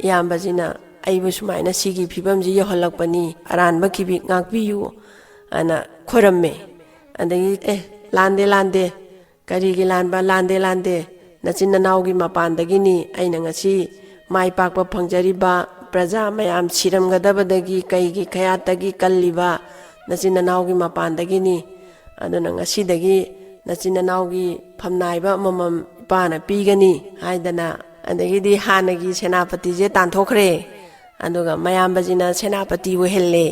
ꯏꯌꯥꯝꯕꯁꯤꯅ ꯑꯩꯕꯨ ꯁꯨꯃꯥꯏꯅ ꯁꯤꯒꯤ ꯐꯤꯕꯝꯁꯤ ꯌꯧꯍꯜꯂꯛꯄꯅꯤ, ꯑꯔꯥꯟꯕ ꯀꯤꯕꯤꯛ ꯉꯥꯛꯄꯤꯌꯨ" ꯑꯅ ꯈꯣꯏꯔꯝꯃꯦ꯫ ꯑꯗꯒꯤ, "ꯑꯦ, ꯂꯥꯟꯗꯦ, ꯂꯥꯟꯗꯦ, ꯀꯔꯤꯒꯤ ꯂꯥꯟꯕ? ꯂꯥꯟꯗꯦ, ꯂꯥꯟꯗꯦ, ꯅꯆꯤꯟ ꯅꯅꯥꯎꯒꯤ ꯃꯄꯥꯟꯗꯒꯤꯅꯤ ꯑꯩꯅ ꯉꯁꯤ ꯃꯥꯏ ꯄꯥꯛꯄ ꯐꯪꯖꯔꯤꯕ꯫ ꯄ꯭ꯔꯖꯥ ꯃꯌꯥꯝ ꯁꯤꯔꯝꯒꯗꯕꯗꯒꯤ ꯀꯩꯒꯤ ꯈꯌꯥꯠꯇꯒꯤ ꯀꯜꯂꯤꯕ ꯅꯆꯤꯟ ꯅꯅꯥꯎꯒꯤ ꯃꯄꯥꯟꯗꯒꯤꯅꯤ꯫ ꯑꯗꯨꯅ ꯉꯁꯤꯗꯒꯤ ꯅꯆꯤꯟ ꯅꯅꯥꯎꯒꯤ ꯐꯝꯅꯥꯏꯕ ꯑꯃꯃꯝ ꯏꯄꯥꯅ ꯄꯤꯒꯅꯤ" ꯍꯥꯏꯗꯅ, ꯑꯗꯒꯤꯗꯤ ꯍꯥꯟꯅꯒꯤ ꯁꯦꯅꯥꯄꯇꯤꯁꯦ ꯇꯥꯟꯊꯣꯛꯈ꯭ꯔꯦ꯫ ꯑꯗꯨꯒ ꯃꯌꯥꯝꯕꯁꯤꯅ ꯁꯦꯅꯥꯄꯇꯤ ꯑꯣꯏꯍꯜꯂꯦ,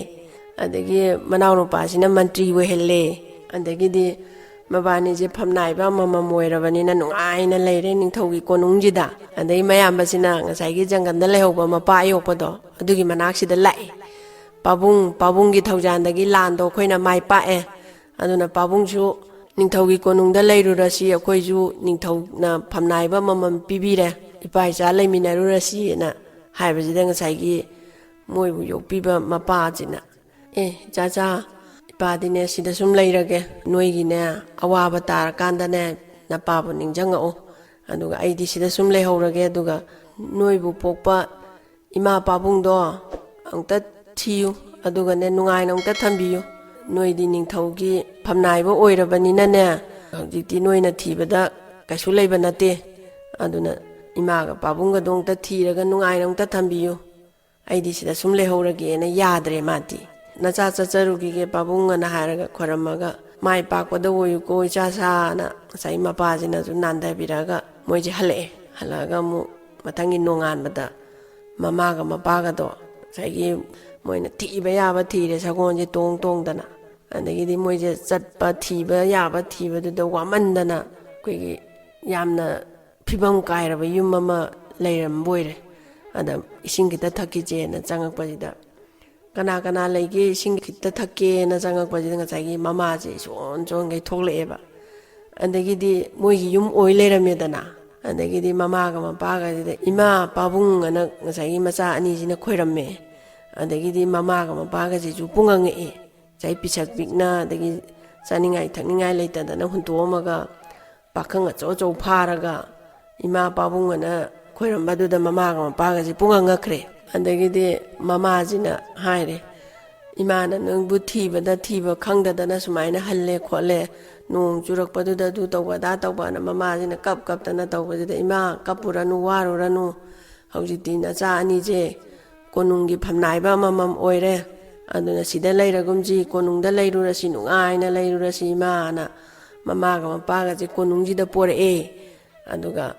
ꯑꯗꯒꯤ ꯃꯅꯥꯎꯅꯨꯄꯥꯁꯤꯅ ꯃꯟꯇ꯭ꯔꯤ ꯑꯣꯏꯍꯜꯂꯦ꯫ ꯑꯗꯒꯤꯗꯤ ꯃꯕꯥꯅꯤꯁꯦ ꯐꯝꯅꯥꯏꯕ ꯑꯃꯃꯝ ꯑꯣꯏꯔꯕꯅꯤꯅ ꯅꯨꯡꯉꯥꯏꯅ ꯂꯩꯔꯦ ꯅꯤꯡꯊꯧꯒꯤ ꯀꯣꯅꯨꯡꯁꯤꯗ꯫ ꯑꯗꯩ ꯃꯌꯥꯝꯕꯁꯤꯅ ꯉꯁꯥꯏꯒꯤ ꯖꯪꯒꯜꯗ ꯂꯩꯍꯧꯕ ꯃꯄꯥ ꯑꯌꯣꯛꯄꯗꯣ, ꯑꯗꯨꯒꯤ ꯃꯅꯥꯛꯁꯤꯗ ꯂꯥꯛꯑꯦ꯫ "ꯄꯥꯕꯨꯡ, ꯄꯥꯕꯨꯡꯒꯤ ꯊꯧꯖꯥꯟꯗꯒꯤ ꯂꯥꯟꯗꯣ ꯑꯩꯈꯣꯏꯅ ꯃꯥꯏ ꯄꯥꯛꯑꯦ, ꯑꯗꯨꯅ ꯄꯥꯕꯨꯡꯁꯨ ꯅꯤꯡꯊꯧꯒꯤ ꯀꯣꯅꯨꯡꯗ ꯂꯩꯔꯨꯔꯁꯤ, ꯑꯩꯈꯣꯏꯁꯨ ꯅꯤꯡꯊꯧꯅ ꯐꯝꯅꯥꯏꯕ ꯑꯃꯃꯝ ꯄꯤꯕꯤꯔꯦ, ꯏꯄꯥ ꯏꯆꯥ ꯂꯩꯃꯤꯟꯅꯔꯨꯔꯁꯤꯅ" ꯍꯥꯏꯕꯁꯤꯗ, ꯉꯁꯥꯏꯒꯤ ꯃꯣꯏꯕꯨ ꯌꯣꯛꯄꯤꯕ ꯃꯄꯥꯁꯤꯅ, "ꯑꯦ, ꯏꯆꯥꯆꯥ, ꯏꯄꯥꯗꯤꯅꯦ ꯁꯤꯗ ꯁꯨꯝ ꯂꯩꯔꯒꯦ, ꯅꯣꯏꯒꯤꯅꯦ ꯑꯋꯥꯕ ꯇꯥꯔꯀꯥꯟꯗꯅꯦ ꯅꯄꯥꯕꯨ ꯅꯤꯡꯁꯤꯡꯉꯛꯑꯣ, ꯑꯗꯨꯒ ꯑꯩꯗꯤ ꯁꯤꯗ ꯁꯨꯝ ꯂꯩꯍꯧꯔꯒꯦ, ꯑꯗꯨꯒ ꯅꯣꯏꯕꯨ ꯄꯣꯛꯄ ꯏꯃꯥ ꯄꯥꯕꯨꯡꯗꯣ ꯑꯃꯨꯛꯇ ꯊꯤꯌꯨ, ꯑꯗꯨꯒꯅꯦ ꯅꯨꯡꯉꯥꯏꯅ ꯑꯃꯨꯛꯇ ꯊꯝꯕꯤꯌꯨ꯫ ꯅꯣꯏꯗꯤ ꯅꯤꯡꯊꯧꯒꯤ ꯐꯝꯅꯥꯏꯕ ꯑꯣꯏꯔꯕꯅꯤꯅꯅꯦ, ꯍꯧꯖꯤꯛꯇꯤ ꯅꯣꯏꯅ ꯊꯤꯕꯗ ꯀꯩꯁꯨ ꯂꯩꯕ ꯅꯠꯇꯦ꯫ ꯑꯗꯨꯅ ꯏꯃꯥꯒ ꯄꯥꯕꯨꯡꯒꯗꯣ ꯑꯃꯨꯛꯇ ꯊꯤꯔꯒ ꯅꯨꯡꯉꯥꯏꯅ ꯑꯃꯨꯛꯇ ꯊꯝꯕꯤꯌꯨ꯫ ꯑꯩꯗꯤ ꯁꯤꯗ ꯁꯨꯝ ꯂꯩꯍꯧꯔꯒꯦꯅ" ꯌꯥꯗ꯭ꯔꯦ ꯃꯥꯗꯤ꯫ "ꯅꯆꯥ ꯆꯠꯆꯔꯨꯈꯤꯒꯦ ꯄꯥꯕꯨꯡ" ꯑꯅ ꯍꯥꯏꯔꯒ ꯈꯣꯏꯔꯝꯃꯒ, "ꯃꯥꯏ ꯄꯥꯛꯄꯗ ꯑꯣꯏꯌꯨꯀꯣ ꯏꯆꯥꯁꯥꯅ" ꯉꯁꯥꯏ ꯃꯄꯥꯁꯤꯅꯁꯨ ꯅꯥꯟꯊꯕꯤꯔꯛꯑꯒ ꯃꯣꯏꯁꯦ ꯍꯜꯂꯛꯑꯦ꯫ ꯍꯜꯂꯛꯑꯒ ꯑꯃꯨꯛ ꯃꯊꯪꯒꯤ ꯅꯣꯡꯉꯥꯟꯕꯗ ꯃꯃꯥꯒ ꯃꯄꯥꯒꯗꯣ ꯉꯁꯥꯏꯒꯤ ꯃꯣꯏꯅ ꯊꯤꯕ ꯌꯥꯕ ꯊꯤꯔꯦ, ꯁꯒꯣꯜꯁꯦ ꯇꯣꯡ ꯇꯣꯡꯗꯅ꯫ ꯑꯗꯒꯤꯗꯤ ꯃꯣꯏꯁꯦ ꯆꯠꯄ, ꯊꯤꯕ ꯌꯥꯕ ꯊꯤꯕꯗꯨꯗ ꯋꯥꯃꯟꯗꯅ ꯑꯩꯈꯣꯏꯒꯤ ꯌꯥꯝꯅ ꯐꯤꯕꯝ ꯀꯥꯏꯔꯕ ꯌꯨꯝ ꯑꯃ ꯂꯩꯔꯝꯕ ꯑꯣꯏꯔꯦ꯫ ꯑꯗ "ꯏꯁꯤꯡ ꯈꯤꯇ ꯊꯛꯈꯤꯁꯦꯅ" ꯆꯪꯉꯛꯄꯁꯤꯗ, "ꯀꯅꯥ ꯀꯅꯥ ꯂꯩꯒꯦ, ꯏꯁꯤꯡ ꯈꯤꯇ ꯊꯛꯀꯦꯅ?" ꯆꯪꯉꯛꯄꯁꯤꯗ ꯉꯁꯥꯏꯒꯤ ꯃꯃꯥꯁꯦ ꯏꯁꯣꯟ ꯁꯣꯟꯈꯩ ꯊꯣꯛꯂꯛꯑꯦꯕ꯫ ꯑꯗꯒꯤꯗꯤ ꯃꯣꯏꯒꯤ ꯌꯨꯝ ꯑꯣꯏ ꯂꯩꯔꯝꯃꯦꯗꯅ꯫ ꯑꯗꯒꯤꯗꯤ ꯃꯃꯥꯒ ꯃꯄꯥꯒꯁꯤꯗ "ꯏꯃꯥ, ꯄꯥꯕꯨꯡ" ꯑꯅ ꯉꯁꯥꯏꯒꯤ ꯃꯆꯥ ꯑꯅꯤꯁꯤꯅ ꯈꯣꯏꯔꯝꯃꯦ꯫ ꯑꯗꯒꯤꯗꯤ ꯃꯃꯥꯒ ꯃꯄꯥꯒꯁꯤꯁꯨ ꯄꯨꯡꯉꯪ ꯉꯛꯑꯦ꯫ ꯉꯁꯥꯏ ꯄꯤꯁꯛ ꯄꯤꯛꯅ, ꯑꯗꯒꯤ ꯆꯥꯅꯤꯡꯉꯥꯏ ꯊꯛꯅꯤꯡꯉꯥꯏ ꯂꯩꯇꯗꯅ ꯍꯨꯟꯇꯣꯛꯑꯝꯃꯒ, ꯄꯥꯈꯪ ꯑꯆꯧ ꯑꯆꯧ ꯐꯥꯔꯒ ꯏꯃꯥ ꯄꯥꯕꯨꯡ ꯑꯅ ꯈꯣꯏꯔꯝꯕꯗꯨꯗ ꯃꯃꯥꯒ ꯃꯄꯥꯒꯁꯦ ꯄꯨꯡꯉꯪ ꯉꯛꯈ꯭ꯔꯦ꯫ ꯑꯗꯒꯤꯗꯤ ꯃꯃꯥꯁꯤꯅ ꯍꯥꯏꯔꯦ, "ꯏꯃꯥꯅ ꯅꯪꯕꯨ ꯊꯤꯕꯗ ꯊꯤꯕ ꯈꯪꯗꯗꯅ ꯁꯨꯃꯥꯏꯅ ꯍꯜꯂꯦ ꯈꯣꯠꯂꯦ, ꯅꯣꯡ ꯆꯨꯔꯛꯄꯗꯨꯗ ꯑꯗꯨ ꯇꯧꯕ ꯑꯗꯥ ꯇꯧꯕꯅ" ꯃꯃꯥꯁꯤꯅ ꯀꯞ ꯀꯞꯇꯅ ꯇꯧꯕꯁꯤꯗ, "ꯏꯃꯥ, ꯀꯞꯄꯨꯔꯅꯨ, ꯋꯥꯔꯨꯔꯅꯨ, ꯍꯧꯖꯤꯛꯇꯤ ꯅꯆꯥ ꯑꯅꯤꯁꯦ ꯀꯣꯅꯨꯡꯒꯤ ꯐꯝꯅꯥꯏꯕ ꯑꯃꯃꯝ ꯑꯣꯏꯔꯦ, ꯑꯗꯨꯅ ꯁꯤꯗ ꯂꯩꯔꯒꯨꯝꯁꯤ, ꯀꯣꯅꯨꯡꯗ ꯂꯩꯔꯨꯔꯁꯤ, ꯅꯨꯡꯉꯥꯏꯅ ꯂꯩꯔꯨꯔꯁꯤ ꯏꯃꯥꯅ" ꯃꯃꯥꯒ ꯃꯄꯥꯒꯁꯦ ꯀꯣꯅꯨꯡꯁꯤꯗ ꯄꯣꯔꯛꯑꯦ꯫ ꯑꯗꯨꯒ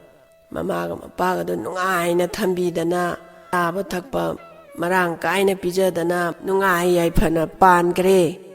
ꯃꯃꯥꯒ ꯃꯄꯥꯒꯗꯣ ꯅꯨꯡꯉꯥꯏꯅ ꯊꯝꯕꯤꯗꯅ, ꯆꯥꯕ ꯊꯛꯄ ꯃꯔꯥꯡ ꯀꯥꯏꯅ ꯄꯤꯖꯗꯅ, ꯅꯨꯡꯉꯥꯏ ꯌꯥꯏꯐꯅ ꯄꯥꯟꯈ꯭ꯔꯦ꯫